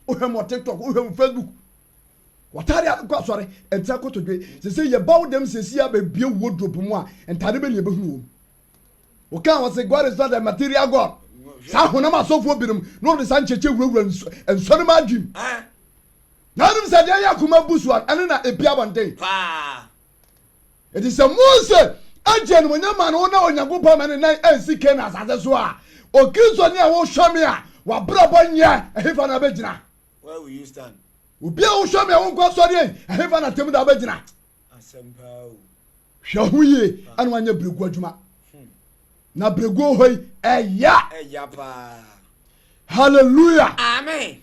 wohwɛ me wɔ TikTok, wohwɛ me Facebook. W'atadeɛ a kɔ asɔre, ntra kotodwe. Sɛ sɛ yɛba wo dɛm sɛsi a bɛbie wardrobe mu a, ntade bɛ ne yɛbɛhunu wɔ mu. Wɔkaa wɔ se God is not a material God. Saa honam asɔfoɔ binom na wɔde saa nkyɛkyɛ wurawura nsɔre mu adwene. Na wonim sɛ deɛ ɛyɛ akoma bu so a ɛno na ɛpie abɔnten. Enti sɛ Mose agye animuonyam ma no na Onyankopɔn ma ne nan ansi Kanaan asase so a, Okristoni a wohwɛ me a w'abrabɔ nyɛ, ɛhefa na wobɛgyina? Obi a wohwɛ me a wonkɔ asɔre ei, ɛhefa na atemmu da wobɛgyina? Hwɛ ho yie ɛna wanyɛ berɛguo adwuma. Na berɛguo hɔ yi ɛya. Ɛya paa. Hallelujah. Amen.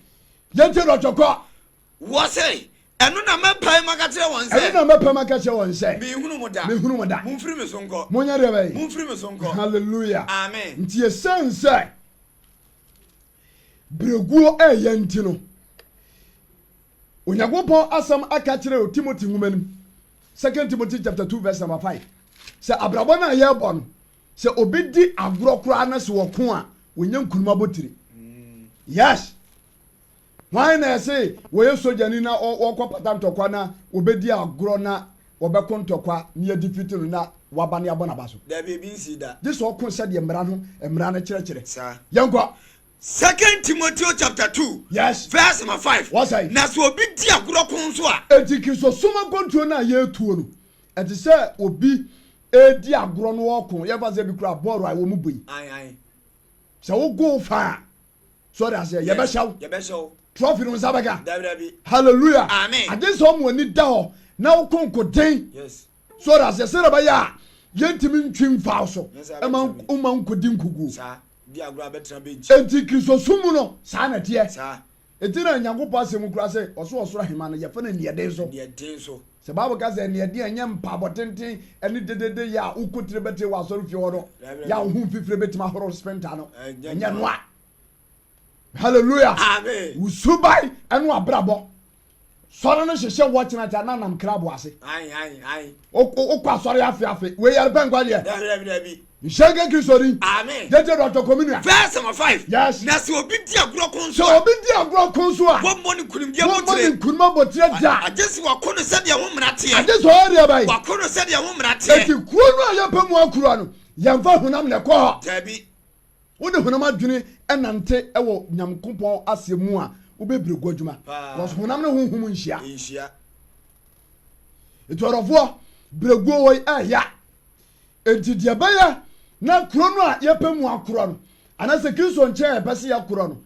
Yɛntie dɔtɔ kɔ. Wɔ se, ɛno na mɛpae mu aka kyerɛ wɔn sɛ. Ɛno na mɛpae mu aka kyerɛ wɔn sɛ. Menhunu mo da. Menhunu mo da. Momfiri me so nkɔ. Monyɛ deɛ bɛyɛ. Momfiri me so nkɔ. Hallelujah. Amen. Nti ɛsiane sɛ berɛguo ɛyɛ nti no, Onyankopɔn asɛm aka kyerɛ wɔ Timothy nwoma no mu, Second Timothy chapter 2 verse number 5, sɛ abrabɔ no a yɛrebɔ no, sɛ obi di agorɔ koraa na sɛ wɔko a, wɔnya nkunim abotire. Yes. Hwan na ɛse wɔyɛ sogyani na wɔkɔ pata ntɔkwa na wɔbɛdi agorɔ na wɔbɛko ntɔkwa na yɛdi fiti no na waba ne abɔ n'aba so? Dabi, ebi nsi da. Gye sɛ ɔko sɛdeɛ mmara no mmara no kyerɛkyerɛ. Saa. Yɛnkɔ. Second Timoteo chapter 2 Yes. verse number 5. Wɔsɛe. Na sɛ obi di agorɔ ko nso a. Enti Kristosom akwantuo no a yɛretuo no, ɛte sɛ obi redi agorɔ na ɔreko. Yɛmfa sɛ bi koraa bɔɔlo a wɔn bɔ yi. Ae, ae. Sɛ wogo fa a, so ɔde aseɛ, yɛbɛhyɛ wo. Yɛbɛhyɛ wo. Trophy no nsa bɛka. Dabi, dabi. Hallelujah. Amen. Agye sɛ wɔn ani da hɔ na woko nkoden. Yes. So ɔde aseɛ sɛdeɛ ɛbɛyɛ a yɛntumi ntwi mfa wo so ɛma woma nkɔdi nkoguo. Saa. Di agorɔ a bɛtena bench. Enti Kristosom mu no, saa na ɛteɛ. Saa. Enti na Nyankopɔn asɛm mu koraa sɛ, ɔso ɔsoro ahemman no, yɛfrɛ no aniɛden so. Aniɛden so. Sɛ Bible ka sɛ aniɛden a, ɛnyɛ mpaabɔ tenten ne dedede yɛ a wokɔ tire bɛtire wɔ asɔrefie hɔ no, yɛ a wo ho mfifire bɛtumi ahoro spenta no. Ɛnyɛ no a. Hallelujah. Amen. Wo suban ne w'abrabɔ. Sɔre no hyehyɛ wɔ kyena kyɛ na nam krabo ase. Ayi ayi ayi. Wokɔ asɔre afe afe. Wei yɛre pɛ nkwagyeɛ. Dabi dabi dabi. Nhyɛ nka Kristo din. Amen. Gyegye dɔtɔ kɔmi nua. Verse number 5. Yes. Na sɛ obi di agorɔ ko nso a. Sɛ obi di agorɔ ko nso a. Wɔmmɔ ne nkunimdie abotire. Wɔmmɔ ne nkunim abotire da. Agye sɛ wako no sɛdeɛ ho mmara teɛ. Agye sɛ ɔyɛ deɛ bɛn. Wako no sɛdeɛ ho mmara teɛ. Eti kuro no a yɛpɛ mu akura no, yɛmfa honam na ɛkɔ hɔ. Dabi. Wode honam adwene nante wɔ Nyankopɔn asɛm mu a, wobɛbrɛ gu adwuma. Because honam ne honhom nhyia. Nhyia. Nti ɔdɔfoɔ, brɛguo wɔ yi ɛya. Nti deɛ ɛbɛyɛ na kuro no a yɛpɛ mu akorɔ no, anaasɛ Kristo nkyɛn a yɛpɛ sɛ yɛkorɔ no,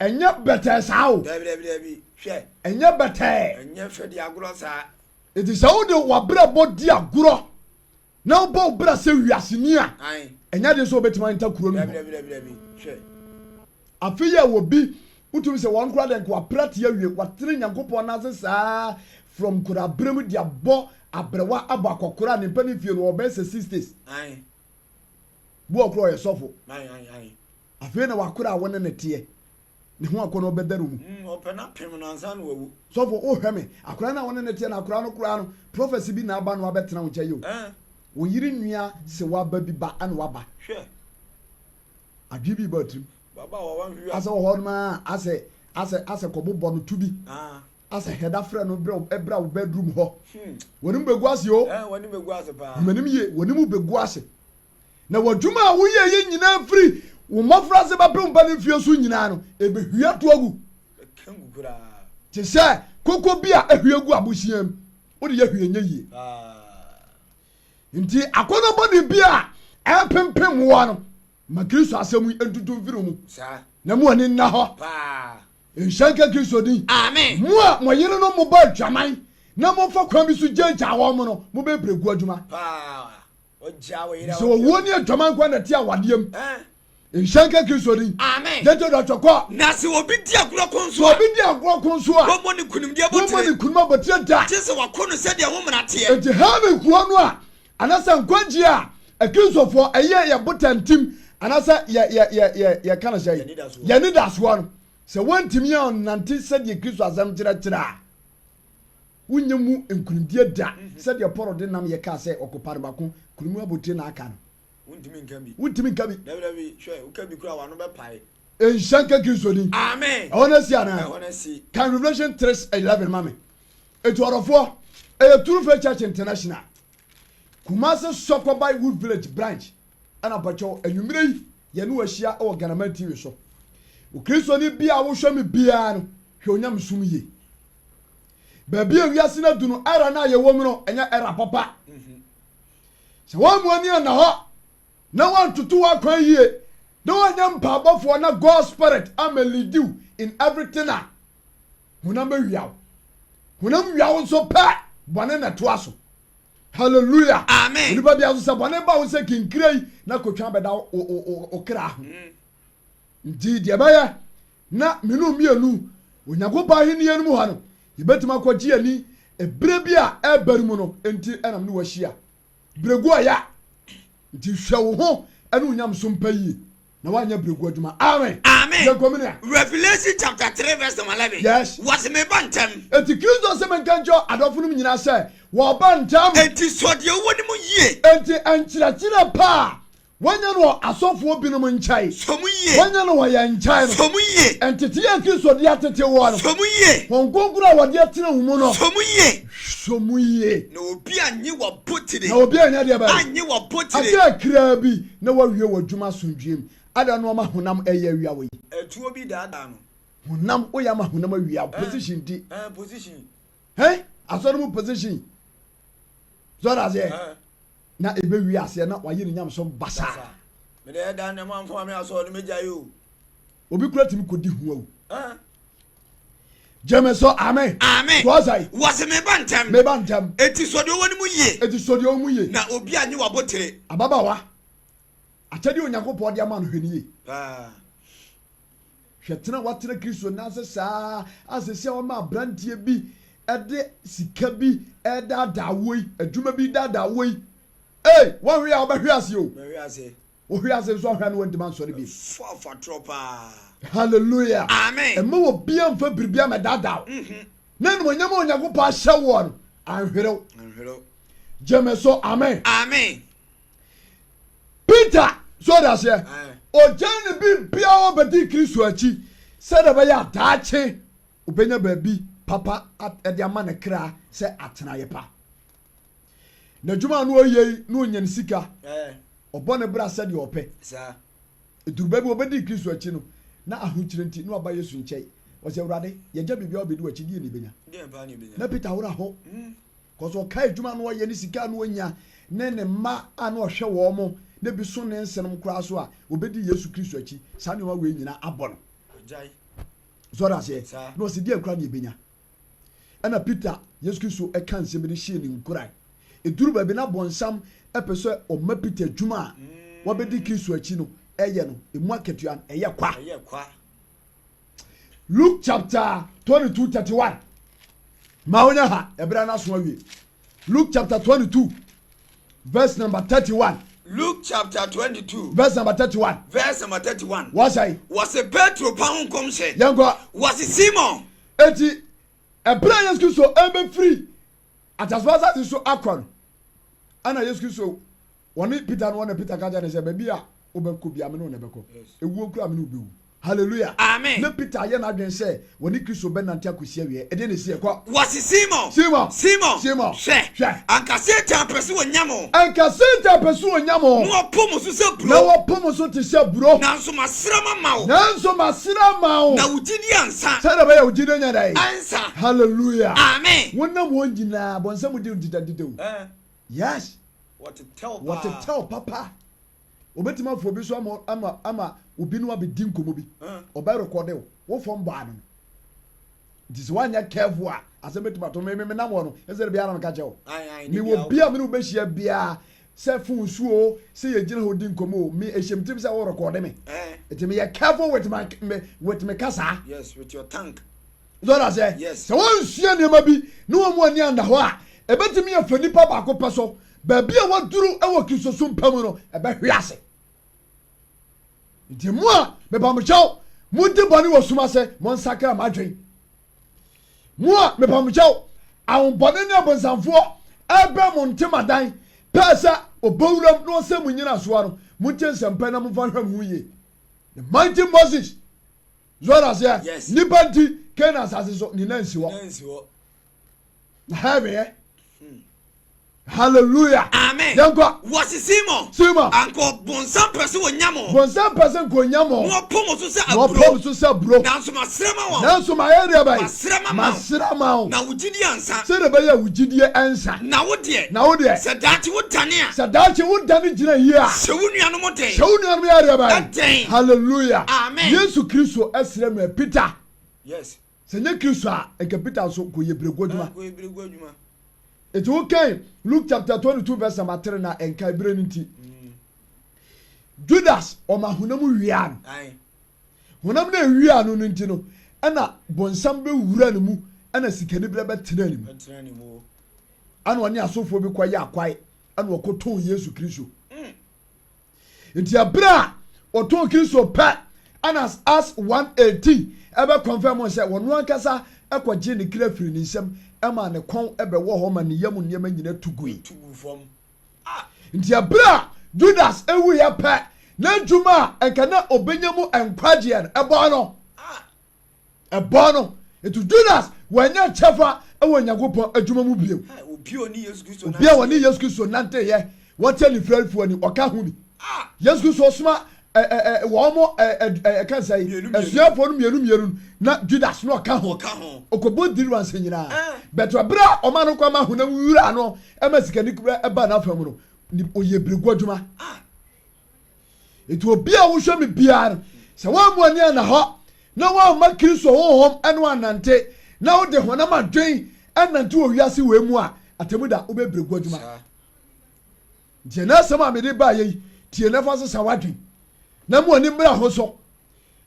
ɛnyɛ bɛtɛɛ saa o. Dabi dabi dabi. Hwɛ. Ɛnyɛ bɛtɛɛ. Ɛnyɛ fɛ di agorɔ saa. Nti sɛ wode w'abrabɔ di agorɔ na wobɔ wo bra sɛ wiaseni a, ɛnyɛ den sɛ wobɛtumi aenta kuro no mu hɔ. Afei a obi, wotumi sɛ wɔn koraa deɛ nka waprate awie, watene Nyankopɔn nan ase saa from nkwadaa mu de abɔ abrɛwa abɔ akɔkora ne mpɛ ne fie no ɔbɛyɛ sɛ 60s. Bu ɔkorɔ ɔyɛ sɔfo. Afei na wakora a wɔne ne teɛ ne ho akɔ no ɔbɛda no mu. Ɔpɛ na pem no ansa na wawu. Sɔfo, wohwɛ me, akora no a wɔne ne teɛ no, akora no koraa no, prophecy bi na aba no abɛtena wo nkyɛn yi o. Wo yere nua sɛ waba bi ba ana waba. Hwɛ. Adwe bi ba tirim. Baba wa wanhwɛ. Asɛ wɔ hɔ nom a asɛ kɔbobɔ no tu bi. Asɛ hɛda frɛ no brɛ ɛbrɛ wo bedroom hɔ. Wɔnim bɛgu ase o. Wɔnim bɛgu ase paa. Wɔnim yie, wɔnim bɛgu ase. Na w'adwuma a woyɛ yɛ nyinaa firi wo mmɔfra ase bɛpem mpa ne mfie so nyinaa no, ɛbɛhwie ato agu. Te sɛ koko bi a ahwie gu abosea mu. Wode yɛ hwie nyɛ yie. Nti akɔnnɔ bɔne bi a ɛpempem woɔ no, ma Kristo asɛm yi ntutu mfiri mu. Na mu ani nna hɔ. Nhyɛ nka Kristo din. Amen. Mo a mo yerenom mo bɔ adwaman na momfa kwan bi so gyaagyaa wɔn mo no, mobɛbrɛ gu adwuma. Sɛ owuo ne adwaman nkwa na ɛte awadeɛ mu. Nhyɛ nka Kristo din. Amen. Yɛnto da twɛkɔ. Na sɛ obi di agorɔ ko nso a. Sɛ obi di agorɔ ko nso a. Wɔmmɔ ne nkonimdi abotire. Wɔmmɔ ne nkonim abotire da. Gye sɛ wako no sɛdeɛ ho mmara teɛ. Enti heaven kuro no a, anaasɛ nkwagyeɛ a Akristofoɔ ɛyɛ yɛ botantim anaasɛ yɛ yɛ yɛ yɛ yɛka no sɛ yɛn anidasoɔ no, sɛ wɔntumi annante sɛdeɛ Kristo asɛm kyerɛkyerɛ a, wonyɛ mu nkonimdie da. Sɛdeɛ Paul de nam yɛ kaa sɛ ɔkopa no baako nkonim abotire na aka no. Wontumi nka bi. Wontumi nka bi. Dabi dabi, hwɛ, woka bi koraa w'ano bɛpae. Nhyɛ nka Kristo din. Amen. Ɛhɔ no asi anaa? Ɛhɔ no asi. Kan Revelation 3:11 ma me. Eti ɔdɔfoɔ, ɛyɛ True Faith Church International, Kumasi Sɔkɔbai Wood Village branch ɛna mpakyɛw anwummerɛ yi yɛne wo ahyia wɔ Ghanaman TV so. Okristoni bi a wohwɛ me biara no, hwɛ onyamesom yie. Baabi a wiase no adu no, era no a yɛwɔ mu no, ɛnyɛ era papa. Sɛ wɔn mu ani anna hɔ na wɔantoto w'akwan yie na wɔanyɛ mpaabɔfoɔ na God spirit ama lead you in everything a, honam bɛwia wo. Honam wia wo nso pɛ, bɔne na ɛtoa so. Hallelujah. Amen. Onipa bia nso sɛ bɔne ba wo sɛ kinkire yi na kotwa bɛda wo kra ho. Nti deɛ ɛbɛyɛ na menu mmienu Onyankopɔn ahenni no mu hɔ no, yɛbɛtumi akɔgye ani ɛberɛ bi a ɛreba no mu no nti ɛnam ne wahyia. Berɛgu ɔya. Nti hwɛ wo ho ɛne wo nyamesom pa yie na woanyɛ berɛgu adwuma. Amen. Amen. Yɛnkɔ me nua. Revelation chapter 3 verse number 11. Yes. Wɔse meba ntɛm. Enti Kristo se menka nkyerɛ adɔfo nom nyinaa sɛ wɔba ntɛm. Enti sɔ deɛ wowɔ no mu yie. Enti nkyerɛkyerɛ pa a Wɔnyɛ no wɔ asɔfoɔ binom nkyɛn. Sɔ mu yie. Wɔnyɛ no wɔ yɛn nkyɛn no. Sɔ mu yie. Nteteyɛ a Kristo de atete woɔ no. Sɔ mu yie. Honhom Kronkron a wɔde atena wo mu no. Sɔ mu yie. Sɔ mu yie. Na obi annye w'abotire. Na obi anyɛ deɛ bɛn? Annye w'abotire. Ade kakraa bi na woawie w'adwuma asomdwoeɛ mu. Adɛn na wɔma honam reyɛ awia wo yi? Atuo bi daadaa no. Honam, woyɛ ama honam awia wo. Position nti. Ɛɛ, position. Hɛn? Asɔre mu position. So ɔda aseɛ? Na ɛbɛwie aseɛ na wayɛ ne nyamesom basaa. Mede ɛda nnɛ mo amfa me asɔre no mɛgyae o. Obi kura tumi kɔdi ho awu. Gyeme so amen. Amen. So ɔsɛe. Wɔse meba ntɛm. Meba ntɛm. Eti sɔ deɛ ɔwɔ no mu yie. Eti sɔ deɛ ɔwɔ mu yie. Na obi annye w'abotire. Ababaawa, akyɛdeɛ Onyankopɔn de ama no, hwɛ no yie. Paa. Hwɛ tena a watena Kristo nan ase saa a seesei a wama aberanteɛ bi de sika bi redaadaa wo yi, adwuma bi redaadaa wo yi. Ei, woanhwɛ a wobɛhwe ase o. Bɛhwe ase. Wohwe ase nso ahwɛ a na woantumi ansɔre bio. Fo afatorɔ paa. Hallelujah. Amen. Mma obiara mfa biribi ammɛdaadaa wo. Na animuonyam a Onyankopɔn ahyɛ woɔ no, anhwere wo. Anhwere wo. Gye me so, amen. Amen. Peter, so ɔde aseɛ, ɔgyae ne biribiara ɔbɛdi Kristo akyi sɛdeɛ ɛbɛyɛ a daakye ɔbɛnya baabi papa de ama ne kra sɛ atenaeɛ pa. N'adwuma a na ɔyɛ yi na ɔnya ne sika, ɔbɔ ne bra sɛdeɛ ɔpɛ. Ɛduru baabi ɔbɛdi Kristo akyi no, na ahokyerɛ nti na waba Yesu nkyɛn. Ɔsɛ Awurade, yɛgya biribiara ɔbɛdi w'akyi, deɛ ne ɛbɛnya? Na Peter werɛ aho. Cause ɔkae adwuma a na ɔyɛ ne sika a na ɔnya ne ne mma a na ɔhwɛ wɔn mo na ebi so ne nsenom koraa so a ɔbɛdi Yesu Kristo akyi. Saa nneɛma wei nyinaa abɔ no. So ɔda aseɛ? Na ɔsi deɛ koraa na ebenya. Ɛna Peter, Yesu Kristo ɛka nsɛm bi de hyɛɛ ne nkuran. Eduru baabi na bɔnsam ɛpɛ sɛ ɔma Peter adwuma a wabɛdi Kristo akyi no ɛyɛ no, emu akatua no ɛyɛ kwa. Luke chapter 22 31. Ma wonya ha, ɛberɛ no aso awie. Luke chapter 22 verse number 31. Luke chapter 22 verse number 31. Verse number 31. Wɔsɛe. Wɔse Petro pa ho nkɔmhyɛ. Yɛnkɔ. Wɔse Simon. Eti ɛberɛ a Yesu Kristo ɛbɛfiri atasefo asase so akɔ no, ɛna Yesu Kristo Wɔne Peter no wɔne Peter ka kyerɛ no sɛ baabi a wobɛkɔ biara me ne wo na ɛbɛkɔ. Ewuo koraa me ne wo bɛwu. Hallelujah. Amen. Na Peter ayɛ n'adwene sɛ wɔne Kristo bɛnante akɔsi awieɛ. Ɛdeɛn na ɛsiiɛ? Kɔ. Wɔse Simon, Simon, Simon, Simon, hwɛ, hwɛ. anka Satan pɛ sɛ ɔnya mo. Anka Satan pɛ sɛ ɔnya mo. Na wapo mo so sɛ buro. Na wapo mo so te sɛ buro. Nanso masrɛ mama wo. Nanso masrɛ ama wo. Na wo gyidie ansa. Sɛdeɛ ɛbɛyɛ a wo gyidie nyɛ dɛn? Ansa. Hallelujah. Amen. Wonam wɔn nyinaa, bɔnsam di wo didadida o. Eh. Yes. Wɔtetɛw paa. Wɔtetɛw papa. Obetumi afa obi so ama ama ama obi no abedi nkɔmɔ bi. Ɔbɛ rekɔde wo. Wo fam bɔ ano no. Nti sɛ woanyɛ careful a, asɛm betumi ato me me me nam hɔ no. Ɛsɛ de biara na meka kyerɛ wo. Me wɔ bi a me ne wo bɛhyia biara sɛ phone so o, sɛ yɛgyina hɔ di nkɔmɔ o, me ɛhyɛ me tirim sɛ wo rekɔde me. Nti meyɛ careful with my me with me kasaa. Yes, with your tongue. So ɔda aseɛ? Yes. Sɛ wɔnsua nneɛma bi ne wɔn ani anna hɔ a, ɛbɛtumi afa nipa baako pɛ so. Baabi a waduru wɔ Kristosom pa mu no, ɛbɛhwe ase. Nti mo a mepamokyɛw, modi bɔne wɔ sum ase, monsakra mo adwen. Mo a mepamokyɛw, ahobɔne ne abonsamfoɔ ɛbɛn mo ntemadan, pɛɛ sɛ ɔbɛwuram na ɔsɛ mo nyinasoɔ no, montie nsɛmpa na momfa nhwɛ mo ho yie. The mighty Moses So ɔda aseɛ? Yes. Nipa nti Canaan asase so ne nan nsi hɔ. Nan nsi hɔ. Na heaven yɛ. Hallelujah. Amen. Yɛnkɔ. Wɔsi Simon. Simon. Anka bonsam pɛ sɛ wɔnya mo. Bonsam pɛ sɛ nka onya mo. Na ɔpo mo so sɛ Na aburo. ɔpɔ mo so sɛ aburo. Nanso masrɛ ma wɔn. Nanso mayɛ deɛ bɛn? Masrɛ ma ma wo. Masrɛ ma wo. Na wo gyidie ansa. Sɛdeɛ ɛbɛyɛ a wo gyidie ɛnsa. Na wo deɛ. Na wo deɛ. Sɛ daakye wo dane a. Sɛ daakye wo dane gyina yie a. Hyɛ wo nuanom den. Hyɛ wo nuanom yɛ adeɛ bɛn? Den. Hallelujah. Amen. Yesu Kristo ɛsrɛ mɛ Peter. Yes. Sɛ nyɛ Kristo a, nka Peter nso kɔ yɛ berɛgu adwuma. Kɔ yɛ berɛgu adwuma. Eti wo kan Luke chapter 22 verse number 3 na nka ebere no nti. Judas ɔma honam wia no. Aye. Honam no ewia no no nti no, ɛna bonsam bɛwura ne mu, ɛna sikaniberɛ bɛtena ne mu. Bɛtena ne mu. Ɛna ɔne asɔfoɔ bi kɔyɛ akwae, ɛna ɔkɔtɔn Yesu Kristo. Nti ɛberɛ a ɔtɔn Kristo pɛ, ɛna Acts 1:18 ɛbɛ confirm sɛ ɔno ankasa ɛkɔgye ne kra firi ne nsam, ɛma ne kɔn ɛbɛwɔ hɔ ma ne yam nneɛma nyina tu gui. Tu gu fam. Nti ɛberɛ a Judas ewuiɛ pɛ, n'adwuma a nka na ɔbɛnya mu nkwagyeɛ no, ɛbɔɔ no. Ɛbɔɔ no. Nti Judas wannya kyɛfa wɔ Onyankopɔn adwuma mu bio. Obi a ɔne Yesu Kristo Obi a ɔne Yesu Kristo nanteeɛ, wɔte anifirafoɔ ani, ɔka ho bi. Yesu Kristo soma wɔn mo ɛka sɛ asuafoɔ no mmienu mmienu na Judas na ɔka ho. Ɔkɔbɔ deliverance nyinaa. But ɛberɛ a ɔma no kwan ma honam wura no ɛma sikani ɛba n'afa mu no, ɔyɛ berɛgu adwuma. Nti obi a wohwɛ me biara no, sɛ woammu ani anna hɔ na woamma Kristo honhom ɛno anante na wode honam adwen ɛnante wɔ wiase wei mu a, atemu da wobɛbrɛ gu adwuma. Nti ɛnɛ asɛm a mede baayɛ yi, tie na fa sesa w'adwen na mu ani mmra ho so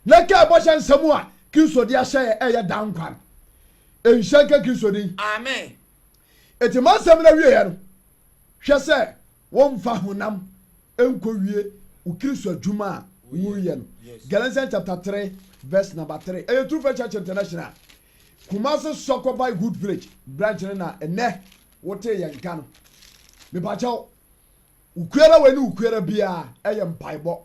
na kae bɔhyɛ nsɛm a Kristo de ahyɛ yɛ ɛyɛ daa nkwa no. Nhyira nka Kristo din. Amen. Enti m'asɛm no awieɛ no, hwɛ sɛ womfa honam nkɔwie wo Kristo adwuma a woreyɛ no. Galatians chapter 3 verse number 3. Ɛyɛ True Faith Church International, Kumasi Sɔkɔbai Hood Village branch no na ɛnɛ wotee yɛn nka no. Mepakyɛw, Wukuara wei ne Wukuara biara ɛyɛ mpaebɔ.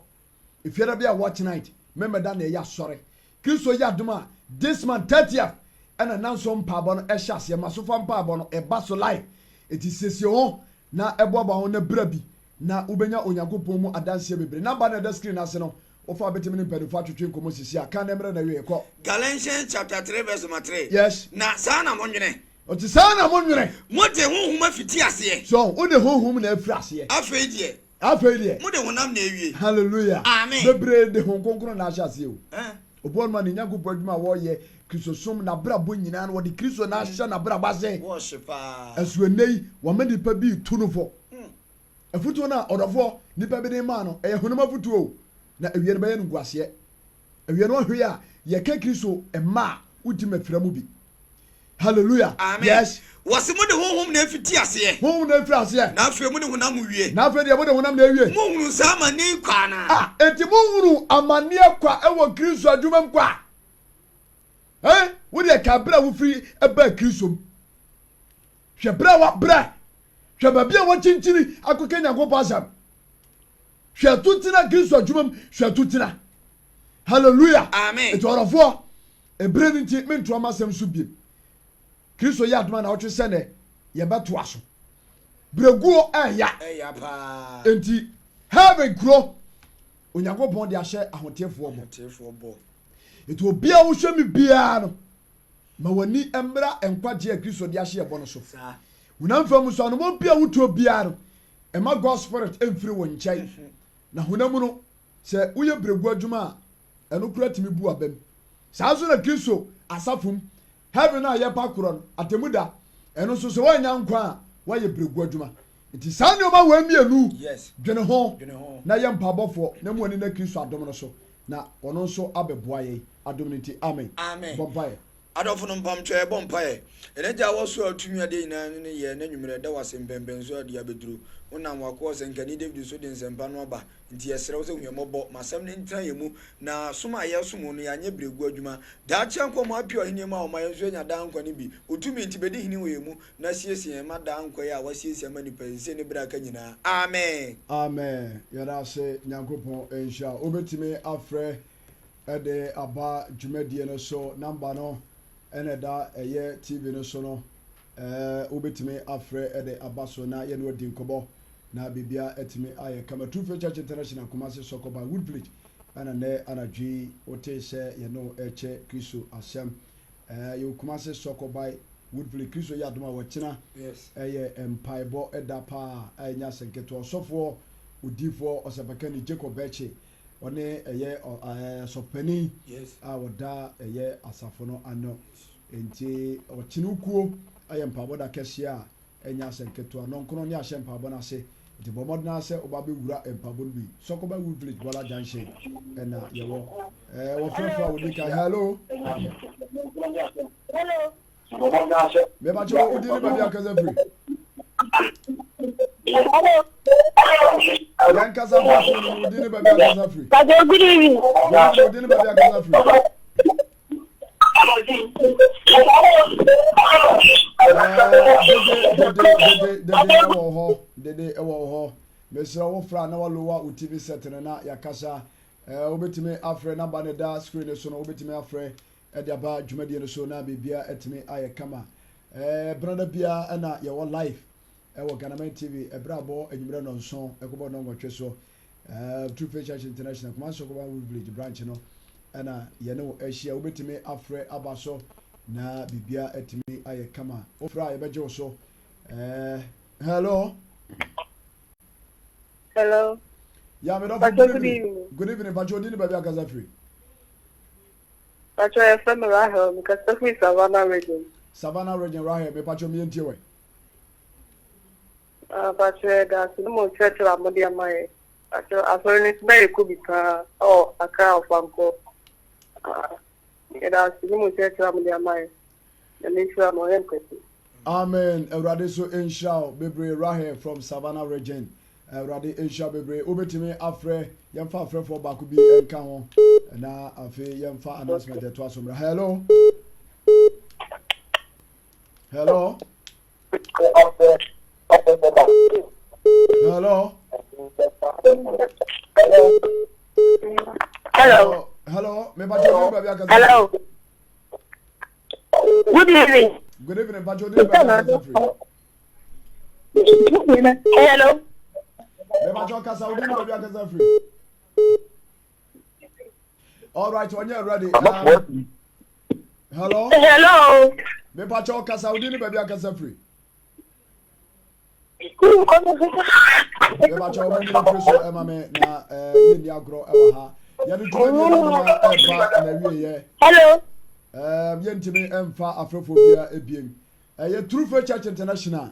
Efiada bi a watch night, Memeda na ɛyɛ asɔre. Kristo yɛ adom a, this month 30th ɛna nanso mpaebɔ no ɛhyɛ aseɛ. Masofa mpaebɔ no ɛba so live. Eti siesie ho na ɛboaboa ho na bra bi na wobɛnya Onyankopɔn mu adanseɛ bebree. Number no a ɛda screen no ase no, wofa a bɛtumi ne mpaninfoɔ atwetwe nkɔmmɔ sisi a. Kan na mmerɛ na awieɛ. Kɔ. Galatians chapter 3 verse number 3. Yes. Na saa na monwene. Ɔte saa na monwene. Mode honhom afiti aseɛ. So wode honhom na afiri aseɛ. Afei deɛ. Afei deɛ. Mode honam na awie. Hallelujah. Amen. Bebree de Honhom Kronkron na ahyɛ aseɛ o. Obi wɔ hɔnom a ne Nyankopɔn adwuma a wɔyɛ, Kristosom, n'abrabɔ nyinaa no, wɔde Kristo na ahyɛ n'abrabɔ ase. Wɔhye paa. Ɛso ɛnnɛ yi, wɔama nnipa bi retu no fo. Afutuo no a ɔdɔfoɔ nipa bi de maa no, ɛyɛ honam afutuo o, na awie no bɛyɛ no nguaseɛ. Awie no ɔhwee a, yɛka Kristo mma a, wodi mafira mu bi. Hallelujah. Amen. Yes. Wɔse mo de honhom na efiti aseɛ. Honhom na efiri aseɛ. Na afei mo de honam wie. Na afei deɛ mo de honam na ewie. Mo hunu saa amanneɛ yi kwa anaa? Ah, enti mo hunu amanneɛ kwa ɛwɔ Kristo adwuma mu kwa? Eh, wo deɛ ka berɛ a wofiri ɛbaa Kristo mu. Hwɛ berɛ a wabrɛ. Hwɛ baabi a wakyinkyini akɔka Nyankopɔn asɛm. Hwɛ atutena Kristo adwuma mu, hwɛ atutena. Hallelujah. Amen. Enti ɔdɔfoɔ, ebere no nti mentoa m'asɛm so biem. Kristo yɛ adom a naawɔtwe sɛ nɛ yɛbɛtoa so. Berɛguo ɛɛya. Ɛya paa. Enti heaven kuro Onyankopɔn de ahyɛ ahoteefoɔ bɔ. Ahoteefoɔ bɔ. Enti obiara wohwɛ me biara no, ma w'ani mmra nkwagyeɛ a Kristo de ahyɛ yɛ bɔ no so. Saa. Honam fam nso anomɔn bi a wotuo biara no, mma God spirit mfiri wo nkyɛn. Na honam mu no, Sɛ woyɛ berɛguo adwuma a, ɛno koraa tumi bu abam. Saa nso na Kristo asafo mu, heaven a yɛpa korɔ no, atemmuda, ɛno nso sɛ woannya nkwa a, woayɛ berɛguo adwuma. Nti saa nneɛma wei mmienu, dwene ho na yɛ mpaebɔfoɔ na mu ani nna Kristo adom no so, na ɔno nso abɛboa yɛn adom no nti. Amen. Amen. Bɔ mpaeɛ. Adɔfo no mpamkyɛ yɛbɔ mpaeɛ. Yɛn Agya a ɔwɔ soro a tumi adeɛ nyinaa ne no yɛ na anwummerɛ yɛda wo ase mpɛnpɛnsoɔ a ade abɛduru. Wo nam w'akoa ɔsɛnkani David so de nsɛmpa no aba. Nti yɛsrɛ wo sɛ hu yɛn mmɔbɔ, ma asɛm no ntena yɛn mu, na som a yɛresom wo no, yɛanyɛ berɛguo adwuma. Daakye nkwa mu apue ɔhennie mu a wɔma yɛn nso yɛanya daa nkwa no bi. Wo tumi nti bɛdi hene wɔ yɛn mu, na siesie yɛn ma daa nkwa yi a woasiesie ama nnipa yi seesei ne berɛ a aka nyinaa. Amen. Amen yɛda ase Nyankopɔn nhyira wo. Wobɛtumi afrɛ de aba dwumadie no so number no ɛna ɛda ɛyɛ TV no so no wobɛtumi afrɛ de aba so na yɛne wadi nkɔmmɔ na biribia atumi ayɛ kama. True Faith Church International Kumasi Sɔkɔba Wood Village ɛna nɛ anadwo yi wotee sɛ yɛne wo ɛkyɛ Kristo asɛm. Yɛwɔ Kumasi Sɔkɔba Wood Village. Kristo yɛ adom a wɔkyena ɛyɛ mpaebɔ ɛda paa a ɛnyɛ asɛm ketewa. Ɔsɔfoɔ odiifoɔ ɔsɛmpakani Jacob Bɛkye ɔne ɛyɛ sɔpanin a ɔda ɛyɛ asafo no ano. Enti ɔkyene kuo ayɛ mpaebɔ da kɛseɛ a ɛnyɛ asɛm ketewa. Nɔnkono ne ahyɛ mpaebɔ no ase. Nti bɔ mmɔden ara sɛ woba bɛwura mpaebɔ no bi. Sɔkɔba Wood Village, Bɔla Junction ɛna yɛwɔ. Ɛɛ wɔfrɛfrɛ a wɔdi kan. Hello. Hello. Mebakyɛ wo wodi ne baabi akasa firi. Yɛn kasa fa so no wodi ne baabi akasa firi. Pacho, good evening. Good evening, wodi ne baabi akasa firi. Dede dede dede dede ɛwɔ hɔ dede ɛwɔ hɔ mesrɛ wo fra na walowa wo tv set no na yɛakasa ɛɛ wobɛtumi afrɛ namba no da screen no so no wobɛtumi afrɛ ɛde aba dwumadie no so na biribia atumi ayɛ kama ɛɛ benada biara ɛna yɛwɔ live ɛwɔ Ghanaman TV ɛberɛ abɔ anwummerɛ nɔnson ɛkɔbɔ nɔnwɔtwe so True Faith Church International Kumasi Sokoban Wood Village branch no ɛna yɛne wo ahyia. Wobɛtumi afrɛ aba so na biribia atumi ayɛ kama. Wofrɛ a yɛbɛgye wo so. Hello. Hello. Ya me dɔfo good evening. Good evening. Pacho odi ne baabi akasa firi. Pacho yɛfrɛ me Rahel, mekasa firi Savannah Region. Savannah Region Rahel, me pacho me yɛntie wɛ. Ah pakyɛ yɛda ase ne mo nkyerɛkyerɛ a mode ama yɛn. Pakyɛ asɔre no nso na yɛkɔ bi paa ɛwɔ Accra Ɔfankɔ. Ah yɛda ase ne mo nkyerɛkyerɛ a mode ama yɛn. Nyame nhyira mo ɔyɛ nkɛse. Amen awurade so nhyira wo bebree Rahel from Savannah region awurade nhyira bebree wobɛtumi afrɛ yɛmfa afrɛfoɔ baako bi nka ho na afei yɛmfa announcement ɛtoa so mmra hello hello Hello. Hello. Hello. Me bajo ni babi akasa. Hello. Good evening. Good evening. Bajo ni babi akasa free. Hello. Me bajo kasa odi ni babi akasa free. All right, onye ready. Hello. Hello. Me pacho kasa odi ni baby akasa free. Me pacho mo ni free so ema me na eh ye ni agro e wa ha. Ye ni dwuma ni na e ba na wie ye. Hello. Ye ntimi emfa afrefo bia ebien. Eh ye True Faith Church International.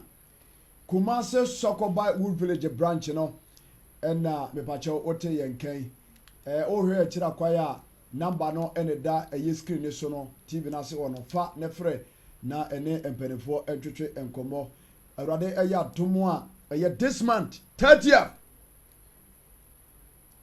Kumasi Sokoban Wood Village branch no ɛna mepakyɛw wote yɛn nkan. Ɛɛ wohwɛ akyiri akwan a number no ɛna ɛda ɛyɛ screen no so no TV no ase hɔ no fa ne frɛ. na ɛne mpanimfoɔ ntwetwe nkɔmmɔ. Awurade ɛyɛ adom a ɛyɛ this month 30th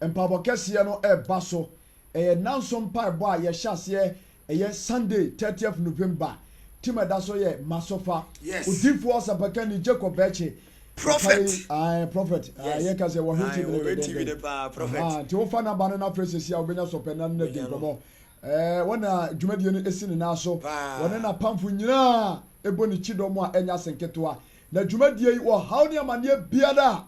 mpaebɔ kɛseɛ no ɛreba so. Ɛyɛ nnanson mpaebɔ a yɛhyɛ aseɛ ɛyɛ Sunday 30th November. Team ɛda so yɛ Masofa. Yes. Odiifoɔ Ɔsɛmpakani Jacob Bɛkye. Prophet. Aye, prophet. Yes. Yɛ ka sɛ wɔhwɛ Aye, TV no wɔhwɛ dɛdɛɛdɛ. TV no paa, prophet. Aha, nti wofa namba no na afrɛ sɛsi a wobɛnya sɔpɛ na ne di Wobɛnya no. nkɔmmɔ. Ɛɛ, wɔn na dwumadie no esi ne nan so. Paa. Wɔne n'apamfo nyinaa ɛbɔ ne kyidɔm a ɛnyɛ ase nketewa. Na dwumadie yi, ɔhaw ne amaneɛ biara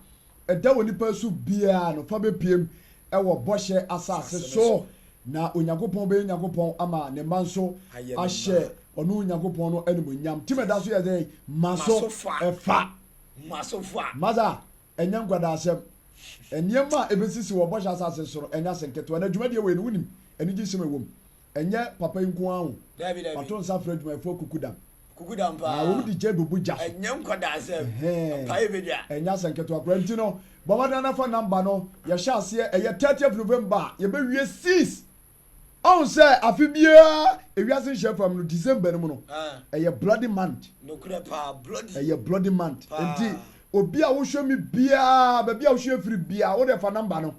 a ɛda wɔ nipa so biara no fa bɛpiem ɛwɔ bɔhyɛ asase Asase no so. so. Na Onyankopɔn bɛyɛ Nyankopɔn ama ne mma nso Ayɛ ne ahyɛ ɔno Onyankopɔn no animuonyam. Tim ɛda so yɛ dɛ ma so Ma so fa. ɛfa. Masofa. Masa, ɛnyɛ nkwadaa asɛm. Nneɛma a ɛbɛsisi wɔ bɔhyɛ asase so no ɛnyɛ ase nketewa. Na dwumadie wei no wonim anigye sɛm ɛwɔ mu. Ɛnyɛ papa yi nko ara o. Dabi dabi. Wato nsa frɛ adwumayɛfoɔ kukudam. Kukudam Na paa. wɔn de gya bɛbɔ gya so. Ɛnyɛ nkwadaa asɛm. Ɛhɛn. Mpae bɛdwa. Ɛnyɛ asɛm ketewa koraa nti no bɔ mmɔden na fa number no yɛhyɛ aseɛ ɛyɛ 30th November a yɛbɛwie 6 ɔn sɛ afe biara ewiase nhyɛ fam no December no mu no Ah. ɛyɛ bloody month. Nokorɛ paa bloody. Ɛyɛ bloody month. Paa. Nti obi a wohwɛ mi biara baabi a wohwɛ firi biara wode fa number no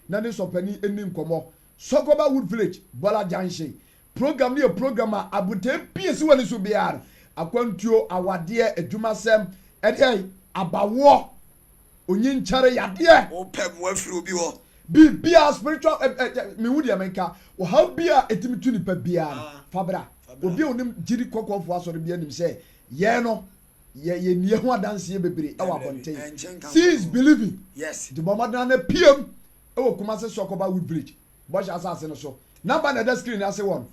na ne sɔpani ani nkɔmmɔ. Sokoba Wood Village, Bola Junction. Program no yɛ program a abotɛ pie si wɔ ne so biara no akwantuo, awadeɛ, adwumasɛm, ɛdeɛ abawoɔ, onyinkyɛre, yadeɛ. Wopɛ mmoa firi obi hɔ. Biribiara spiritual ɛ ɛ mehu deɛ menka ɔhaw bi a ɛtumi tu nipa biara no Ah. fa bra. Fa bra. Obi a onim gyidi kɔkɔɔfoɔ asɔre bi anim sɛ yɛn no yɛ yɛ nie ho adanseɛ bebree ɛwɔ Dabi, dabi. abɔnten. Ɛnkyɛn ka See is ho. believing. Yes. Nti bɔ mmɔden na piem ɛwɔ Kumasi Sokoba Wood Village bɔhyɛ asase no so. Number na ɛda screen ase wɔ no.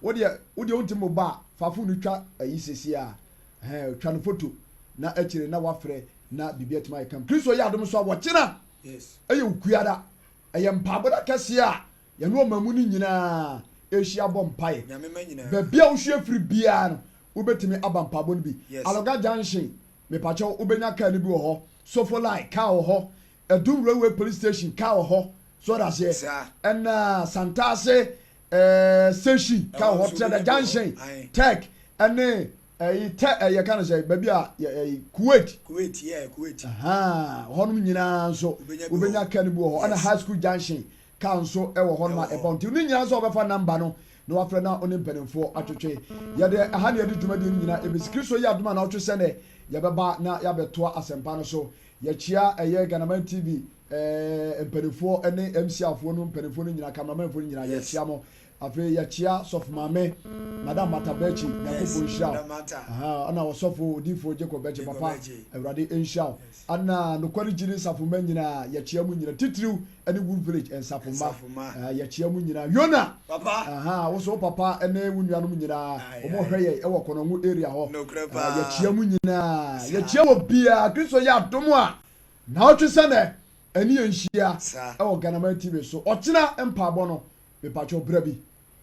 Wodeɛ wodeɛ wontumi mo ba a fa phone no twa ayi sɛsi a ɛhɛn twa no photo na akyire na wafrɛ na biribi atumi ayɛ kam. Kristo yɛ adom so a wɔkyena ɛyɛ okuada ɛyɛ mpaebɔ kɛseɛ a yɛne ɔma mu no nyinaa ɛhyia bɔ mpaeɛ. Nyame ma nyinaa. Baabi a wohwie firi biara no wobɛtumi aba mpaebɔ no bi. Yes. Alɔga Junction mepakyɛw wobɛnya kaa no bi wɔ hɔ. Sofolai kaa wɔ hɔ. Adum Railway Police Station kaa wɔ hɔ. So ɔda aseɛ. Saa. Ɛna Santase station kaa wɔ Ɛhɔ hɔ. nso Trɛda wobɛnya bi wɔ hɔ. Junction Aye. Tech ɛne ɛyi tɛ ɛyɛ ka no sɛ baabi a yɛ ɛyi Kuwait. Kuwait, yeah, Kuwait. Ahaa, hɔnom nyinaa nso Wobɛnya bi wɔ wobɛnya hɔ. kaa no bi wɔ hɔ. Ɛna High School Junction kaa nso ɛwɔ hɔnom a Ɛwɔ hɔ. ɛbɔ nti ne nyinaa nso wɔbɛfa number no na wafrɛ na ɔne mpanimfoɔ atwetwe. Yɛde ɛha ne yɛde dwumadie no nyinaa ebesi. Kristo yɛ adom a na ɔtwe sɛ yɛbɛba na yɛabɛtoa asɛmpa no so. Yɛkyia ɛyɛ Ghanaman TV mpanimfoɔ ne MC afoɔ no mpanimfoɔ no nyinaa, cameramanfoɔ no nyinaa yɛkyia mo. Afei yɛkyia sɔfo maame Madam Martha Bɛkyi, Nyankopɔn nhyira wo. Madam Martha. Aha, ɛna ɔsɔfo odiyifoɔ Jacob Bɛkyi Jacob papa Bɛkyi. Awurade nhyira wo. Ɛna nokware gyidi nsafomma nyinaa yɛkyia mu nyinaa titiriw ɛne Wood Village nsafomma. Nsafomma. Yɛkyia mu nyinaa. Yona. Papa. Aha, wo so wo papa ne wo nuanom nyinaa Aye, wɔn aye. hwɛ yɛ ɛwɔ Kɔnɔngo area hɔ. Nokorɛ paa. Yɛkyia mu nyinaa. Saa. Yɛkyia wɔ biara. Kristo yɛ adom a na ɔtwe sɛ nɛ ɛne yɛn nhyia Saa. ɛwɔ Ghanaman TV so. Ɔkyena mpaabɔ no mepakyɛw bra bi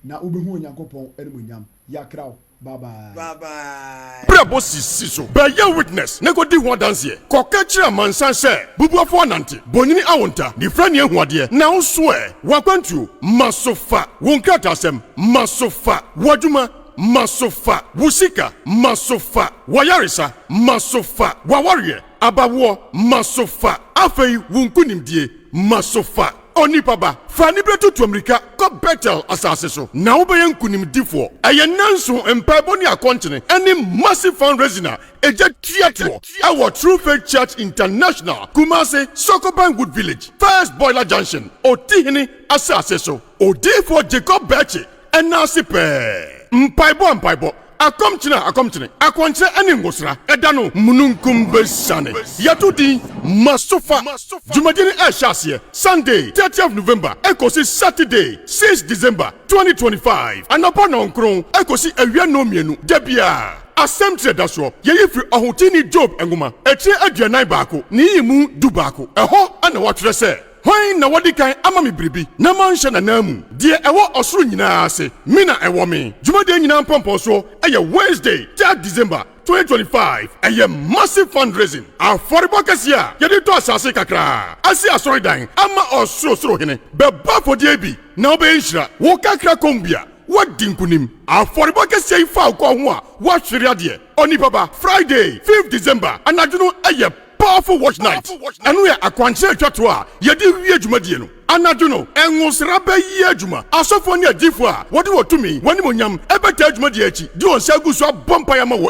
na wobɛhu Onyankopɔn animuonyam. Yɛakra wo. Bye bye. Bye bye. Brɛbɔ sisi so bɛyɛ witness na kɔdi ho adanseɛ kɔka kyerɛ amansan sɛ bubuafoɔ anante bonyini awonta nifra ne ahuadeɛ na wo so ɛ w'akwantuo ma so fa wo nkrataasɛm ma so fa w'adwuma ma so fa wo sika ma so fa w'ayaresa ma so fa w'awareɛ abawoɔ ma so fa afei wo nkonimdie ma so fa onipa ba fa anibere tutu mmirika kɔ Betel asase so na wobɛyɛ nkonimdifoɔ. Ɛyɛ nnanson mpaebɔ ne akɔnkyene ɛne massive fundraising a ɛgya tuatoɔ ɛwɔ True Faith Church International, Kumase, Sokoban Wood Village, First Boiler Junction, Otihene asase so. Odiyifoɔ Jacob Bɛkye ɛna ase pɛɛ. Mpaebɔ mpaebɔ, akɔmkyene a akɔmkyene, akɔnkyerɛ ne ngosra ɛda no mununkum bɛsiane. Yɛto din Masofa. Dwumadie no ɛhyɛ aseɛ Sunday 30th November ɛkɔsi Saturday 6 December 2025 anɔpa 9 ɛkɔsi awia 2 da biara. Asɛm kyerɛ da soɔ yɛyi firi ɔhoteni Job nwoma etire 41 ne yi mu 11. Ɛhɔ ɛna wɔatwerɛ sɛ, hwan na wɔde kan ama me biribi na manhyɛ n'anan mu? Deɛ ɛwɔ ɔsoro nyinaa ase me na ɛwɔ me. Dwumadie nyinaa mpɔmpɔnsoɔ ɛyɛ Wednesday 3 December 2025. Ɛyɛ massive fundraising afɔrebɔ kɛseɛ a yɛde tɔ asase kakraa asi asɔredan ama ɔsorosoro hene. Bɛbɔ afɔdeɛ bi na wobɛyɛ nhyira wo kakra kɔm bi a. Woadi nkonim. Afɔrebɔ kɛseɛ yi fa wo kɔ ho a, woahwere adeɛ. Onipa ba, Friday, 5th December anadwo no yɛ Powerful Watch Night. Ɛno yɛ akwankyerɛ a ɛtwa toɔ a yɛde wie dwumadie no. Anadwo no, nwosra bɛyɛ adwuma. Asɔfoɔ ne adiyifoɔ a wɔde wɔn tumi, wɔn animuonyam bɛtaa dwumadie akyi de wɔn nsa agu so abɔ mpaeɛ ama wɔ.